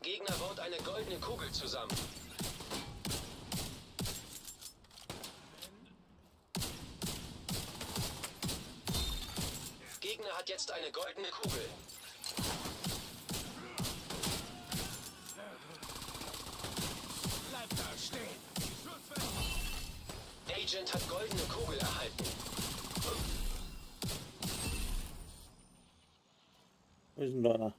Gegner baut eine goldene Kugel zusammen. hat jetzt eine goldene Kugel. Bleib da stehen! Agent hat goldene Kugel erhalten. Wo ist denn da einer?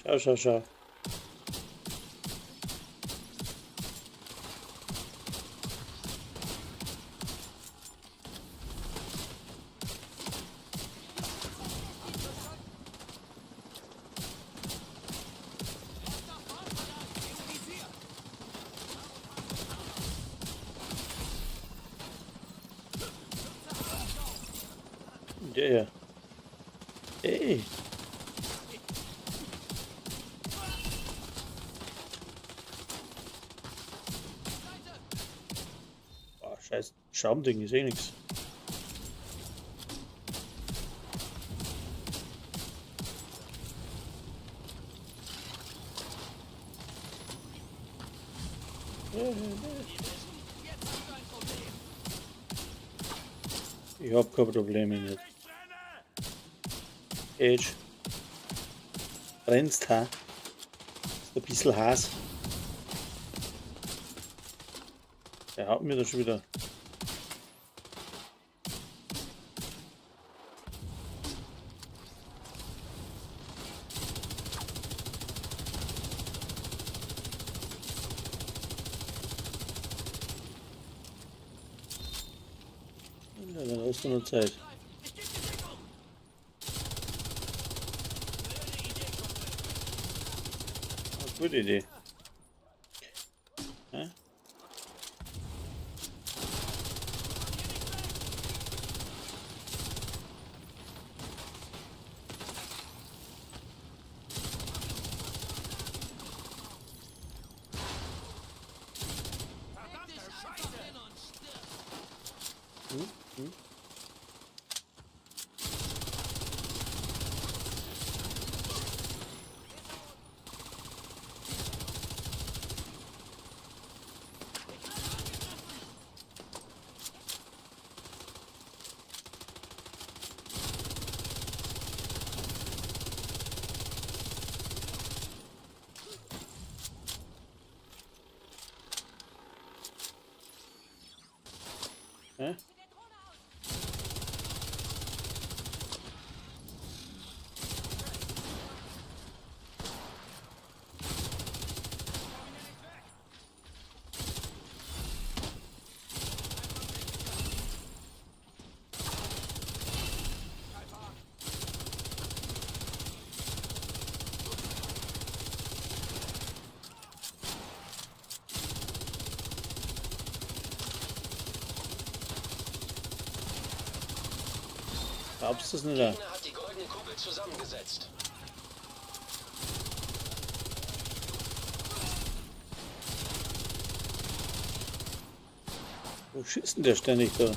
Schau, schau, schau. Ja, ja. Ey. Ah, scheiß Schaumding ist eh nix. Ich hab keine Probleme nicht. Edge. Brennst, ha? Ist ein bisschen heiß. Der haut mir da schon wieder. Ja, dann hast du noch Zeit. Ah, gute Idee. Ja? Hä? Glaubst du das nicht? Gegner hat die goldene Kugel zusammengesetzt. Wo schießt denn der ständig da?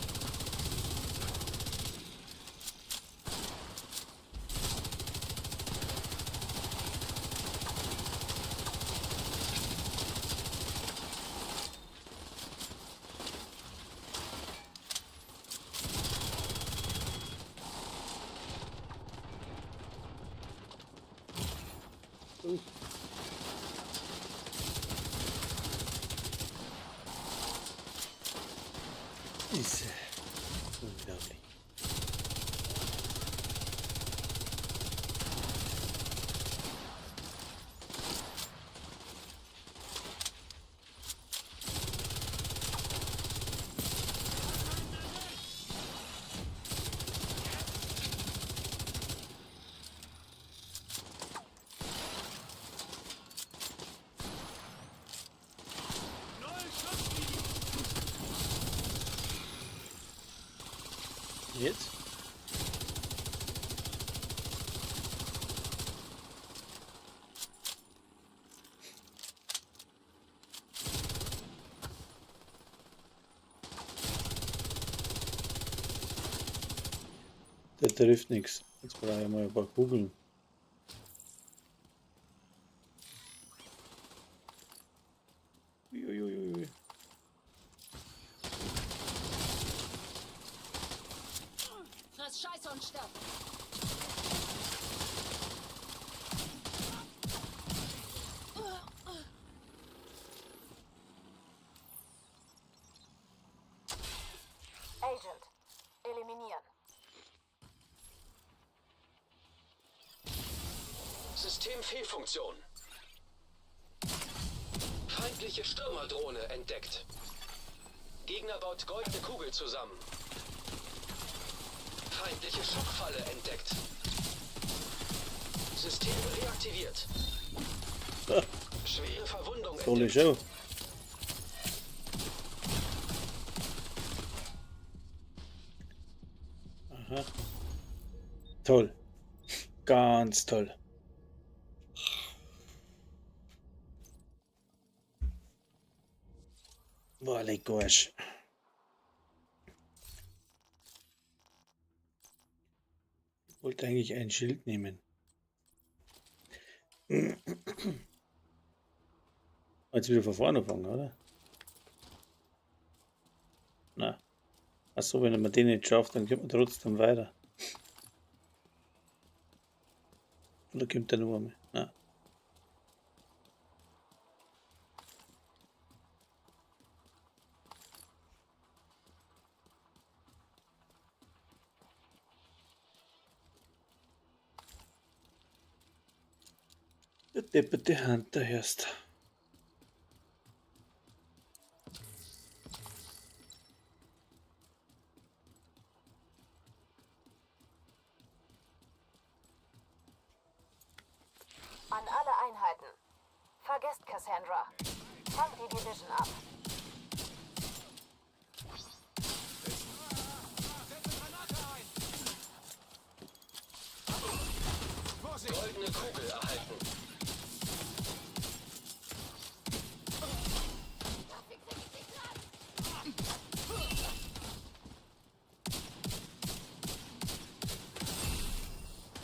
Ist unglaublich. Jetzt? trifft nichts. Jetzt brauche ich mal ein paar Kugeln. Uiuiui. Friss Scheiße und stirb. Agent, eliminieren. Systemfehlfunktion. Feindliche Stürmerdrohne entdeckt. Gegner baut goldene Kugel zusammen. Feindliche Schockfalle entdeckt. System reaktiviert. Schwere Verwundung Tolle entdeckt. Show. Aha. Toll. Ganz toll. Boah, leck Arsch. Ich wollte eigentlich ein Schild nehmen. Jetzt wieder von vorne anfangen, oder? Na. Achso, wenn man den nicht schafft, dann kommt man trotzdem weiter. Oder kommt der nur einmal? Na. Der depperte Hunter erst. An alle Einheiten. Vergesst Cassandra. Fangt die Division ab. Vorsicht! Goldene Kugel erhalten.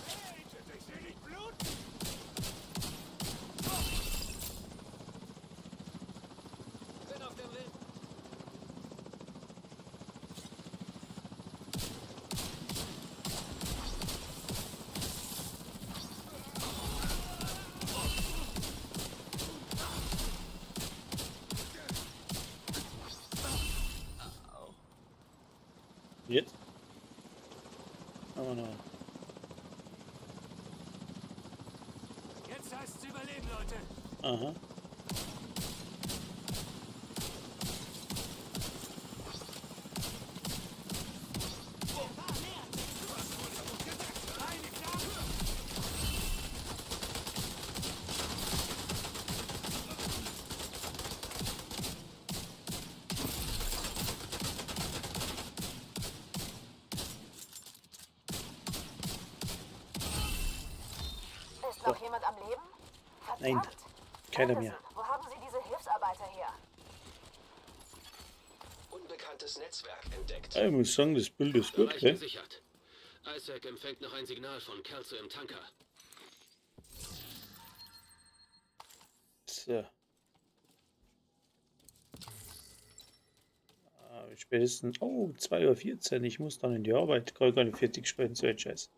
Agent, ich seh dich bluten! Bin auf dem Weg. Jetzt? Aber noch. Jetzt heißt's überleben, Leute! Aha. Eine klar! Ist noch jemand am Leben? Verdammt. Nein, keiner Anderson, mehr. Wo haben Sie diese Hilfsarbeiter her? Unbekanntes Netzwerk entdeckt. Ich muss sagen, das Bild ist gut, Bereich gell? gesichert. Isaac empfängt noch ein Signal von Kelso im Tanker. So. Ah, spätestens. Oh, 2:14 Uhr. Ich muss dann in die Arbeit. Kann ich gar nicht fertig sprechen, so ein Scheiß.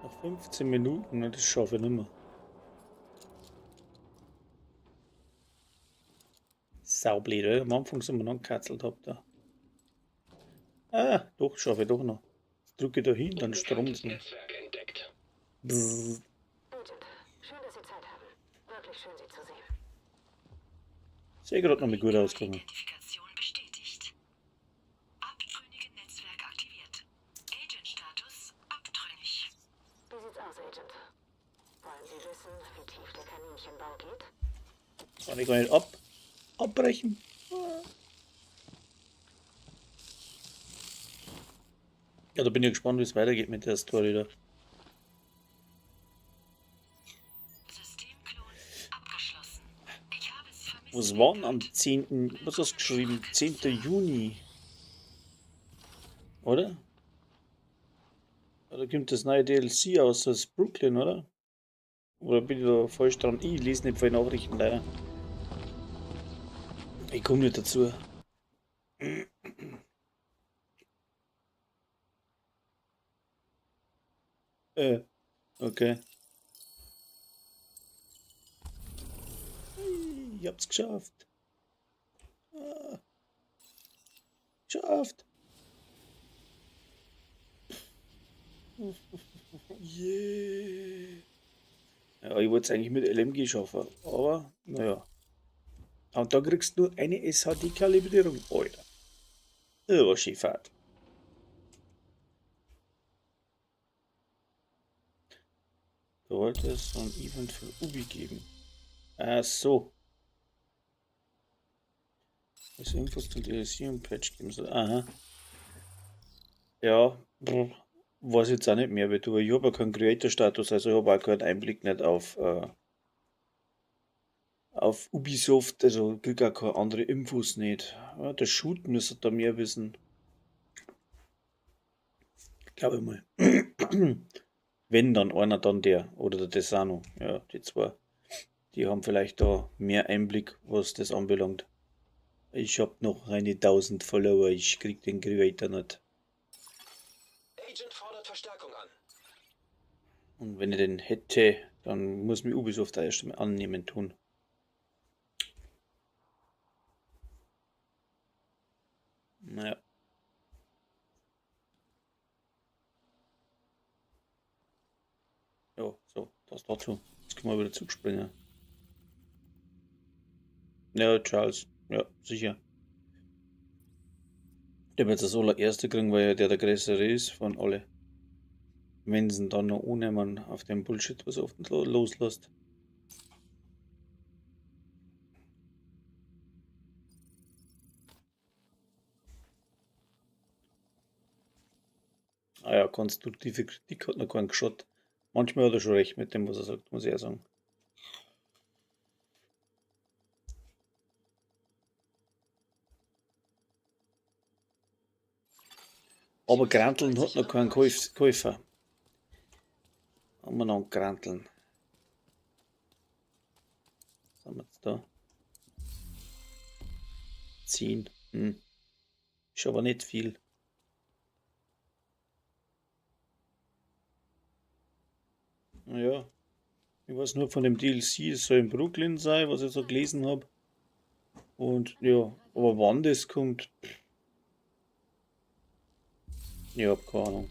Noch 15 Minuten, ne, das schaffe ich nicht mehr. Saublöd, oder? Am Anfang so mal angekatzelt hab da. Ah, doch, schaffe ich doch noch. Jetzt drücke ich da hin, dann stromt's Unbekanntes noch. Netzwerk entdeckt. Brrr. Agent, schön, dass Sie Zeit haben. Wirklich schön, Sie zu sehen. Sehe gerade noch mal gut ausgegangen. Identifikation bestätigt. Abtrünnige Netzwerke Kaninchenbau geht? Kann ich gar nicht abbrechen. Ja, da bin ich gespannt, wie es weitergeht mit der Story da. Systemklon abgeschlossen. Ich habe es vermisst. Was war denn am 10., was hast du geschrieben? 10. Juni. Oder? Ja, da kommt das neue DLC aus, das ist Brooklyn, oder? Oder bin ich da falsch dran? Ich lese nicht viele Nachrichten leider. Ich komme nicht dazu. Okay. Ich hab's geschafft. Ah. Geschafft. Yeah. Ja, ich wollte es eigentlich mit LMG schaffen, aber naja. Und da kriegst du nur eine SHD-Kalibrierung, Alter. Das war schön fad. Da wollte es so ein Event für Ubi geben. Ach so. Was Infos zum DLC und Patch geben soll. Aha. Ja, brr, weiß jetzt auch nicht mehr, weil du, ich habe ja keinen Creator-Status, also ich habe auch keinen Einblick nicht auf Ubisoft, also krieg auch keine andere Infos nicht. Ja, der Shoot müsste da mehr wissen. Glaube ich mal. Wenn dann einer, dann der oder der Desano. Ja, die zwei. Die haben vielleicht da mehr Einblick, was das anbelangt. Ich hab noch eine 1000 Follower, ich krieg den Creator nicht. Agent fordert Verstärkung an. Und wenn ich den hätte, dann muss mich Ubisoft da erst einmal annehmen tun. Naja. Ja, so, das dazu. Jetzt können wir wieder zurückspringen. Ja, Charles. Ja, sicher. Der wird das allererste kriegen, weil ja der größere ist von alle. Wenn sie ihn dann noch annehmen auf den Bullshit, was er oft loslässt. Ah ja, konstruktive Kritik hat noch keinen geschaut. Manchmal hat er schon recht mit dem, was er sagt, muss ich auch sagen. Aber Granteln hat noch keinen Käufer. Haben wir noch einen Granteln? Was haben wir jetzt da? 10. Ist aber nicht viel. Naja, ich weiß nur von dem DLC, es soll in Brooklyn sein, was ich so gelesen hab. Und ja, aber wann das kommt, pff. Ich hab keine Ahnung.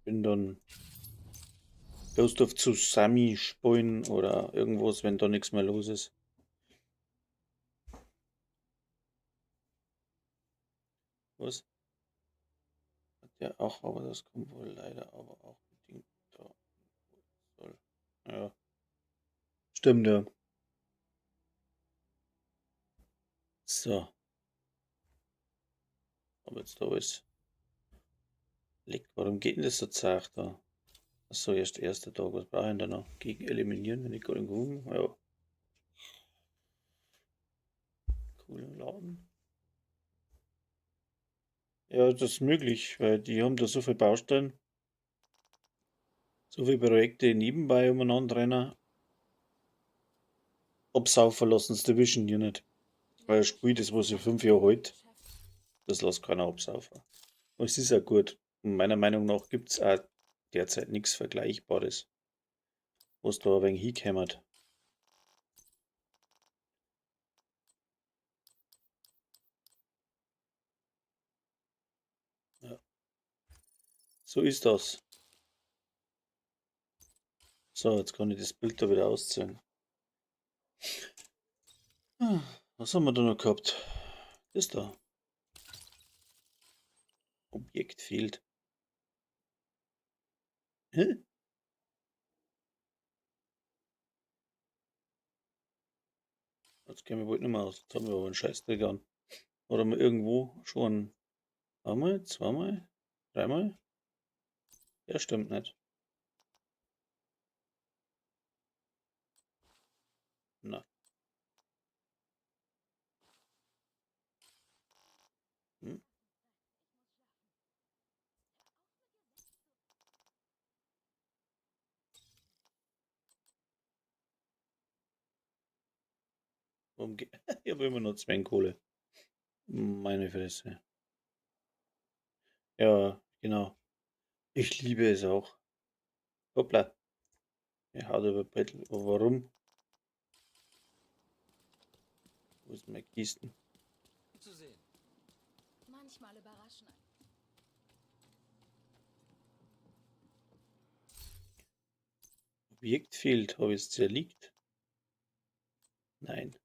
Bin dann Ghost of Tsushima spielen oder irgendwas, wenn da nichts mehr los ist. Was? Hat ja auch, aber das kommt wohl leider aber auch bedingt da. Soll. Ja. Stimmt, ja. So. Aber jetzt da ist. Leck, warum geht denn das so zart da? Achso, erst erster Tag. Was brauche ich denn da noch? Gegen eliminieren, wenn ich gerade gucken. Ja. Cooler Laden. Ja, das ist möglich, weil die haben da so viele Baustellen. So viele Projekte nebenbei umeinander rennen. Absaufen lassen sie Division Unit. Weil ein Spiel, das was ich 5 Jahre alt, das lässt keiner absaufen. Und es ist auch gut. Und meiner Meinung nach gibt's auch derzeit nichts Vergleichbares, was da ein wenig hinkämmert. Ja. So ist das. So, jetzt kann ich das Bild da wieder ausziehen. Was haben wir da noch gehabt? Das da. Objekt fehlt. Hä? Jetzt gehen wir wohl nicht mehr aus. Jetzt haben wir aber einen Scheißdreck an. Oder mal irgendwo schon einmal, zweimal, dreimal? Ja, stimmt nicht. Na. Hm. Warum geht? Ich habe immer noch 2 Kohle. Meine Fresse. Ja, genau. Ich liebe es auch. Hoppla. Er haut über Bettel. Aber warum? Wo ist meine Kisten? Zu sehen. Manchmal überraschen. Objekt fehlt. Habe ich es zerlegt? Nein.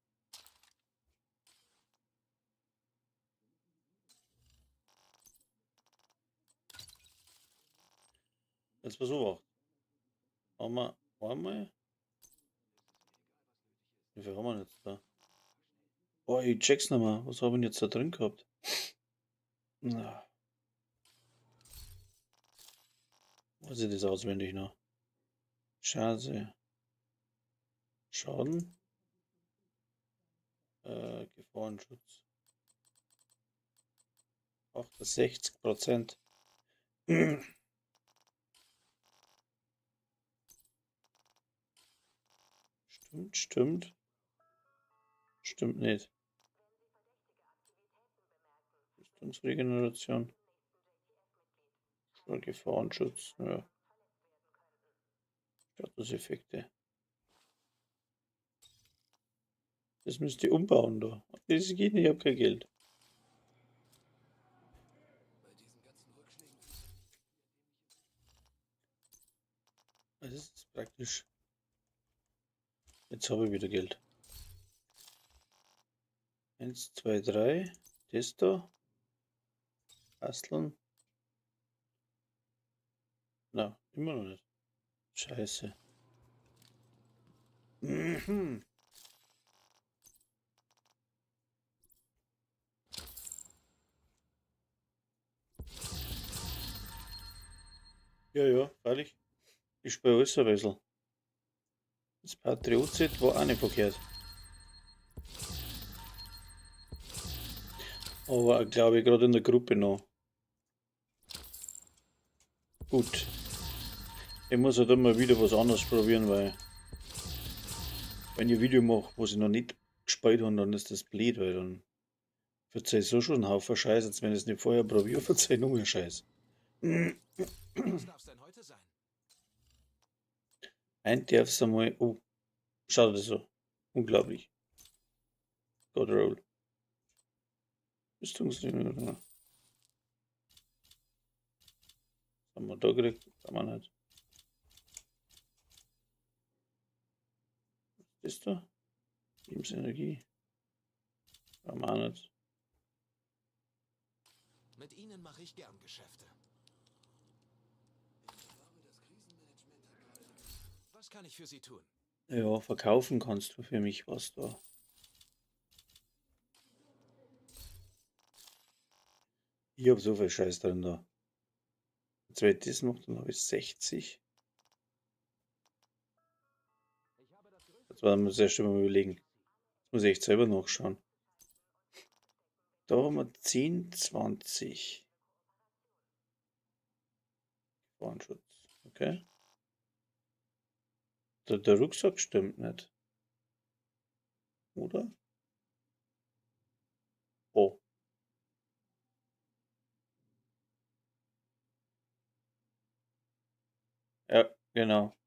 Jetzt pass auf. Haben wir einmal? Wie viel haben wir jetzt da? Boah, ich check's nicht mehr. Was hab ich denn jetzt da drin gehabt? Na. Weiß ich das auswendig noch? Scheiße. Schaden. Gefahrenschutz. 68%. Stimmt, stimmt. Stimmt nicht. Rüstungsregeneration. Gefahrenschutz. Ja. Statuseffekte. Das müsst ihr umbauen da. Das geht nicht, ich hab kein Geld. Das ist praktisch. Jetzt habe ich wieder Geld. 1, 2, 3. Das da. Basteln. Na, immer noch nicht. Scheiße. Mhm. Ja, ja, freilich. Ich spiele alles ein bisschen. Das Patriot-Set war auch nicht verkehrt. Aber glaube ich gerade in der Gruppe noch. Gut. Ich muss halt immer wieder was anderes probieren, weil wenn ich ein Video mache, was ich noch nicht gespielt habe, dann ist das blöd, weil dann verzeih ich so schon einen Haufen Scheiß, als wenn ich es nicht vorher probiere, verzeih ich noch mehr Scheiß. Was darf's denn heute sein? Ein darf's einmal. Oh, schaut das so. Unglaublich. God roll. Rüstungsregeneration. Was haben wir da gekriegt? Kann man nicht. Was ist da? Lebensenergie. Kann man auch nicht. Mit Ihnen mache ich gern Geschäfte. Was kann ich für Sie tun? Ja, verkaufen kannst du für mich was da. Ich hab so viel Scheiß drin da. Jetzt, wenn ich das mache, dann hab ich 60. Das war mir sehr schön mal überlegen. Das muss ich echt selber nachschauen. Da haben wir 10, 20. Gefahrenschutz. Okay. Der Rucksack stimmt nicht. Oder? Oh. Ja, genau.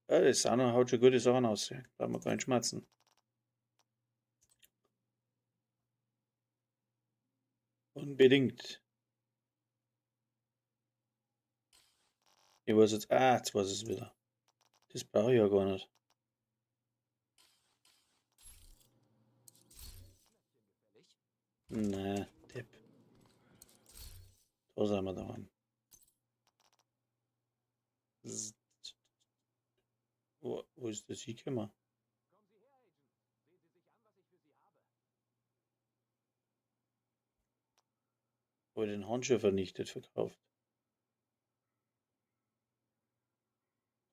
Ja, das Sano haut schon gute Sachen aus. Da haben wir keinen Schmerzen. Unbedingt. Ich weiß jetzt, jetzt weiß ich es wieder. Das brauche ich ja gar nicht. Na, Depp. Da sind wir daheim. Wo ist das hingekommen? Wo ich den Handschuh vernichtet verkauft.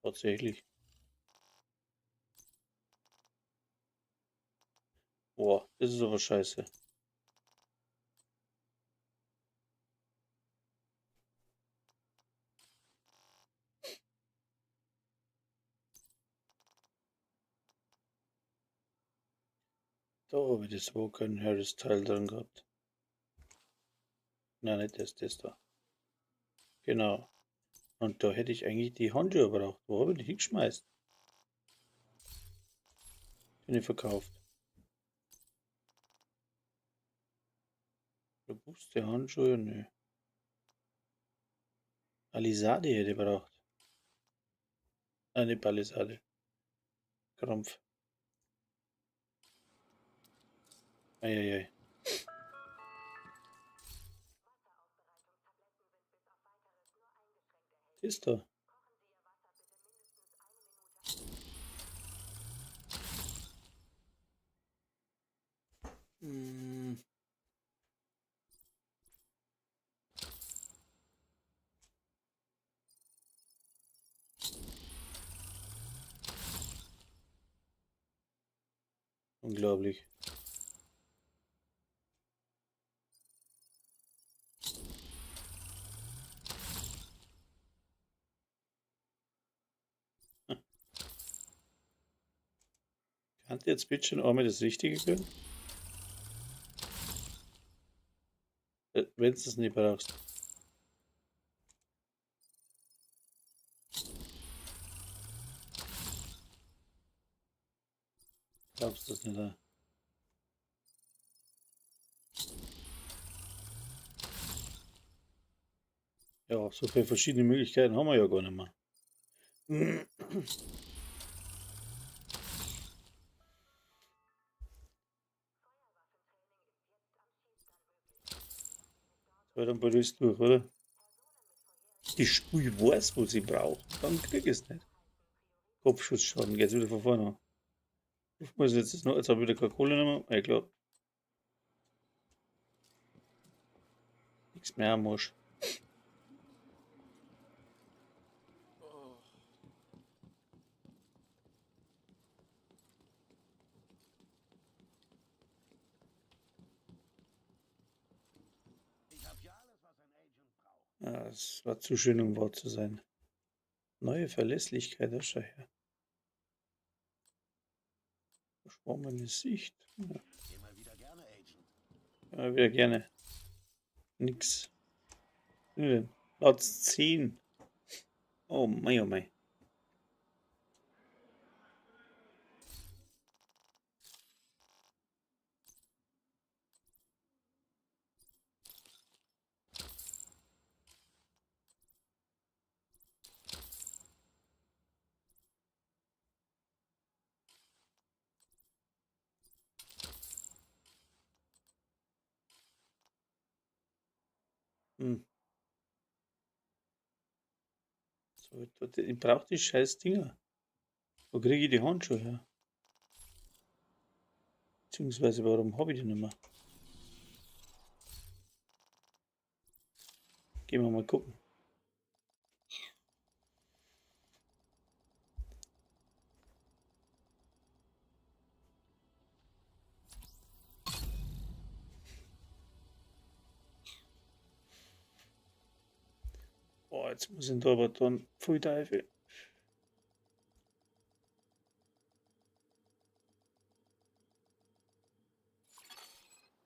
Tatsächlich. Boah, das ist aber scheiße. Da habe ich das Walker and Harris Teil dran gehabt. Nein, nicht das da. Genau. Und da hätte ich eigentlich die Handschuhe gebraucht. Wo habe ich die hingeschmeißt? Den ich verkauft. Robuste Handschuhe? Nö. Palisade hätte ich gebraucht. Nein, nicht Palisade. Krampf. Eieiei. Ist da. Hm. Unglaublich. Kann jetzt bitte schon einmal das Richtige können? Wenn du es nicht brauchst. Glaubst du das nicht? Da? Ja, so viele verschiedene Möglichkeiten haben wir ja gar nicht mehr. So, dann brüllst du durch, oder? Die Spul weiß, wo sie braucht. Dann krieg ich es nicht. Kopfschussschaden, geht's wieder von vorne an. Ich muss jetzt noch, jetzt habe ich wieder keine Kohle mehr. Ja, klar. Nichts mehr am Arsch. Ja, es war zu schön, um wahr zu sein. Neue Verlässlichkeit, das schau her. Verschwommene Sicht. Ja. Immer wieder gerne, Agent. Immer wieder gerne. Nix. Platz 10. Oh mei, oh mei. Hm. So, ich brauche die scheiß Dinger. Wo kriege ich die Handschuhe her? Beziehungsweise, warum habe ich die nicht mehr? Gehen wir mal gucken. Boah, jetzt muss ich da aber dann Pfui Teufel.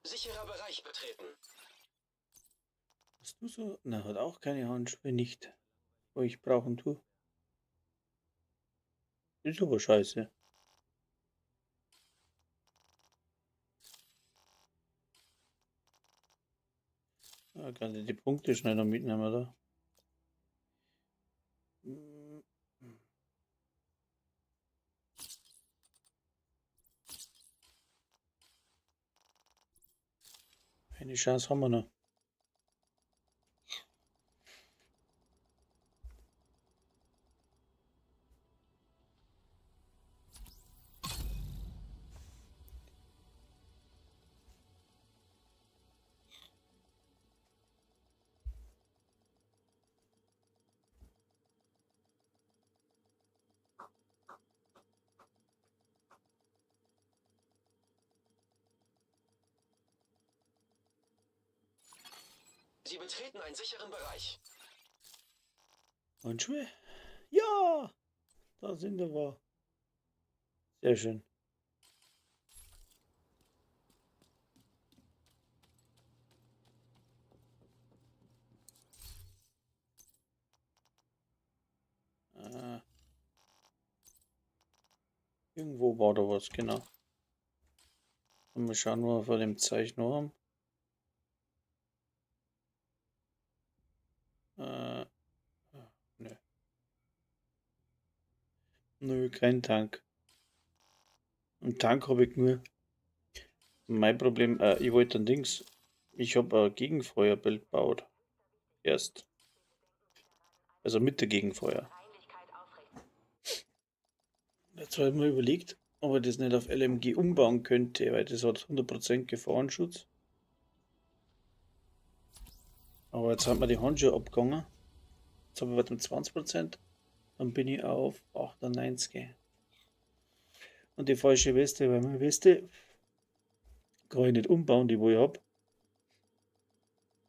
Sicherer Bereich betreten. Hast du so? Na, hat auch keine Handschuhe, nicht. Wo ich brauchen tue. Ist aber scheiße. Da kann ich die Punkte schnell noch mitnehmen, oder? Eine Chance haben wir noch. Sie betreten einen sicheren Bereich. Handschuhe? Ja! Da sind wir. Sehr schön. Ah. Irgendwo war da was, genau. Mal schauen, was wir vor dem Zeichen noch haben. Nö. Nö, kein Tank. Einen Tank habe ich nur. Mein Problem, ich wollte ein Dings. Ich habe ein Gegenfeuerbild gebaut. Erst. Also mit der Gegenfeuer. Jetzt habe ich mir überlegt, ob ich das nicht auf LMG umbauen könnte, weil das hat 100% Gefahrenschutz. Aber jetzt hat mir die Handschuhe abgegangen. Jetzt habe ich bei dem 20%. Dann bin ich auf 98. Und die falsche Weste, weil meine Weste kann ich nicht umbauen, die wo ich hab.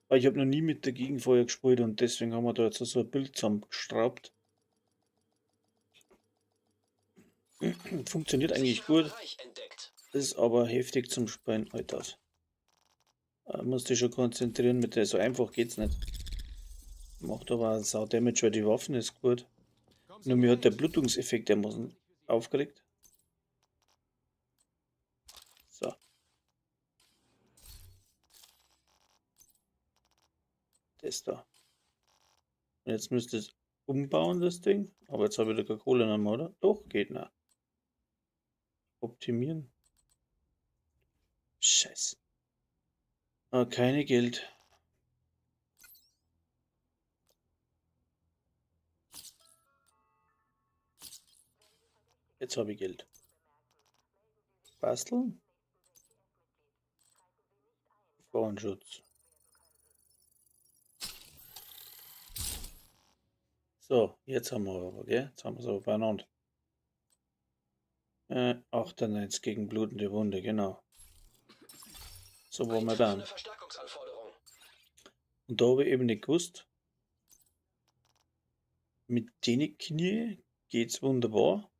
Weil ich hab noch nie mit der Gegenfeuer gespielt und deswegen haben wir da jetzt so ein Bild zusammengeschraubt. Funktioniert eigentlich Sicherer gut, Bereich entdeckt. ist aber heftig zum Spielen, Alter. Da musst dich schon konzentrieren mit der, so einfach geht's nicht. Macht aber sau Damage, weil die Waffen ist gut. Nur mir hat der Blutungseffekt dermaßen aufgeregt. So. Das da. Und jetzt müsste es umbauen, das Ding. Aber jetzt habe ich da keine Kohle mehr, oder? Doch, geht noch. Optimieren. Scheiße. Ah, keine Geld. Jetzt habe ich Geld. Basteln. Gefahrenschutz. So, jetzt haben wir aber, gell? Jetzt haben wir es aber beieinander. 98 gegen blutende Wunde, genau. So wollen wir dann. Eintreffende Verstärkungsanforderung. Und da habe ich eben nicht gewusst, mit den Knie geht's wunderbar.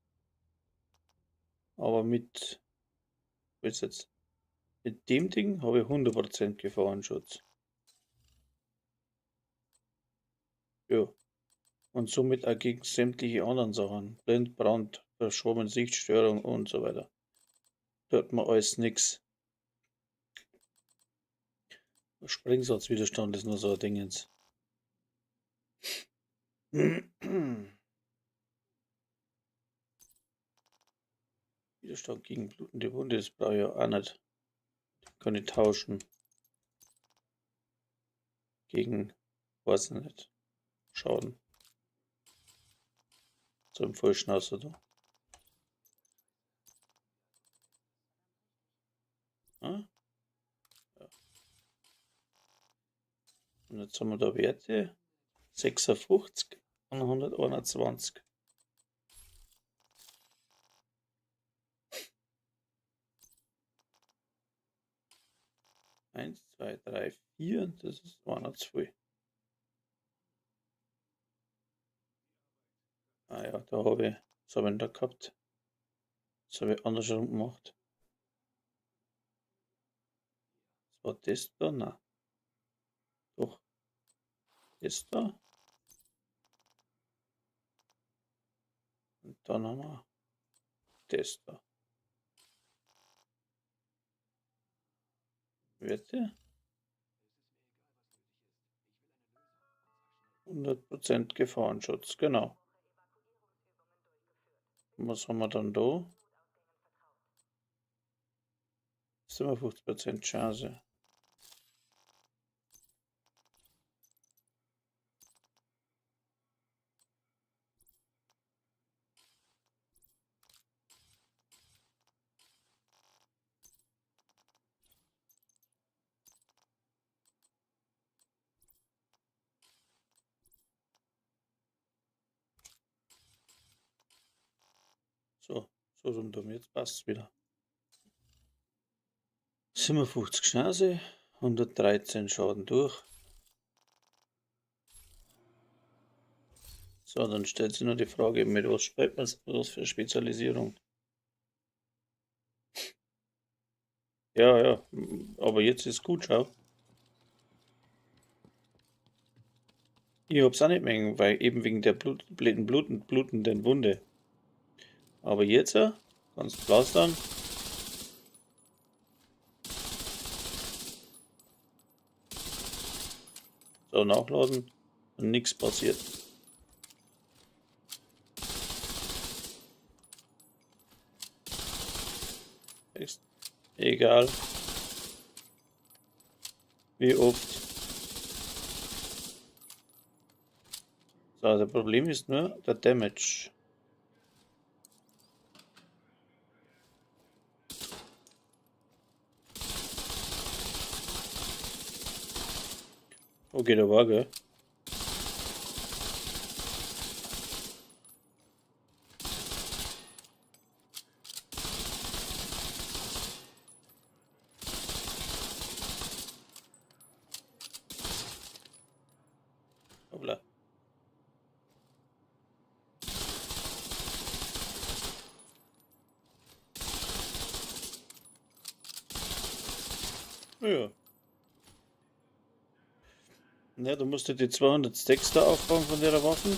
Aber mit, was jetzt? Mit dem Ding habe ich 100% Gefahrenschutz. Ja. Und somit auch gegen sämtliche anderen Sachen. Blind, Brand, Verschwommen, Sichtstörung und so weiter. Tut mir alles nix. Sprengsatzwiderstand ist nur so ein Dingens. Widerstand gegen blutende Wunde, das brauche ich auch nicht. Kann ich tauschen. Gegen, weiß ich nicht, Schaden. So im Vollschnauzer da. Ah? Ja. Und jetzt haben wir da Werte 56 und 121. 1, 2, 3, 4, das ist 202. Ah ja, da habe ich, was habe ich denn da gehabt? Das habe ich andersrum gemacht. Was war das da? Nein. Doch. Das da. Und dann haben wir das da. Werte. 100% Gefahrenschutz, genau. Was haben wir dann da? 57% Chance. So, so rundum, jetzt passt's wieder. 57 Schnase, 113 Schaden durch. So, dann stellt sich nur die Frage, mit was spielt man, was für Spezialisierung? Ja, ja, aber jetzt ist gut, schau. Ich hab's auch nicht mehr, weil eben wegen der blutenden Wunde. Aber jetzt, kannst du blastern. So, nachladen und nichts passiert. Ist egal, wie oft. So, das Problem ist nur der Damage. Okay, der war, gell? Hoppla. Ja. Ja, du musst dir die 200 Stacks da aufbauen von der Waffen.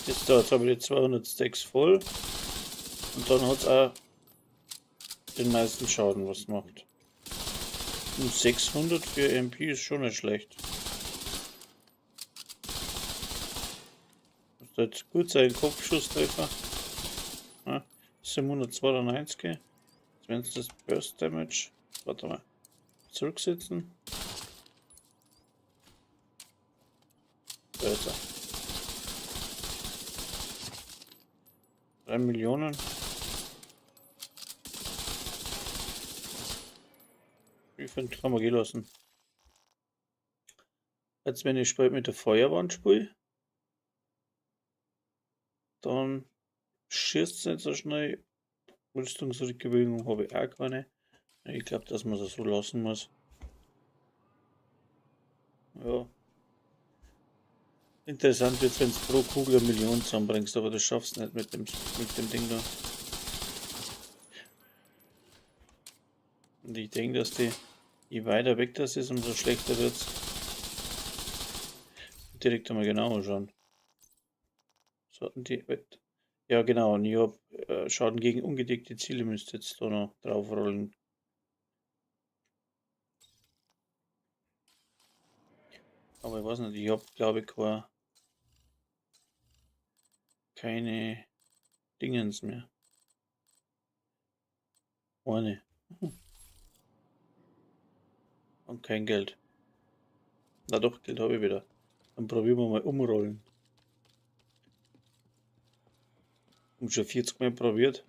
Jetzt da, jetzt habe ich die 200 Stacks voll. Und dann hat's auch den meisten Schaden, was macht. Und 600 für MP ist schon nicht schlecht. Muss jetzt gut sein, Kopfschusstreffer. Ja, 792. Jetzt wenn es das Burst Damage. Warte mal. Zurücksetzen. Besser. 3 Millionen. Wie viel kann man gehen lassen? Jetzt, wenn ich spiele mit der Feuerwand spiele, dann schießt es nicht so schnell. Rüstungsrückgewinnung habe ich auch keine. Ich glaube, dass man das so lassen muss. Ja. Interessant wird, wenn du pro Kugel 1 Million zusammenbringst, aber das schaffst du nicht mit dem Ding da. Und ich denke, dass die, je weiter weg das ist, umso schlechter wird's. Direkt einmal genauer schauen. Sollten die. Ja, genau, und ich hab Schaden gegen ungedeckte Ziele müsste jetzt da noch draufrollen. Aber ich weiß nicht, ich hab, glaube ich, keine Dingens mehr. Eine. Und kein Geld. Na doch, Geld habe ich wieder. Dann probieren wir mal umrollen. Und schon 40 Mal probiert.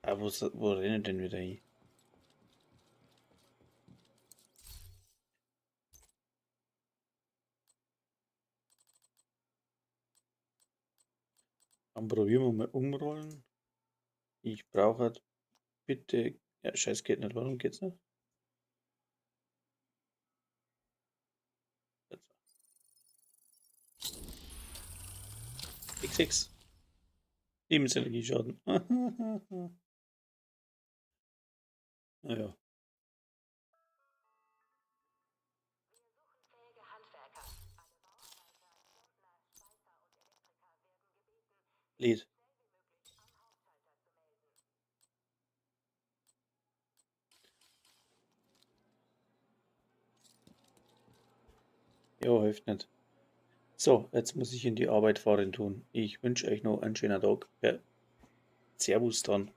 Aber wo renne ich denn wieder hin? Dann probieren wir mal umrollen. Ich brauche halt bitte. Ja, scheiß geht nicht. Warum geht's nicht? Jetzt. XX. Lebensenergieschaden. Naja. Lied. Jo, hilft nicht. So, jetzt muss ich in die Arbeit fahren tun. Ich wünsche euch noch einen schönen Tag. Ja. Servus dann.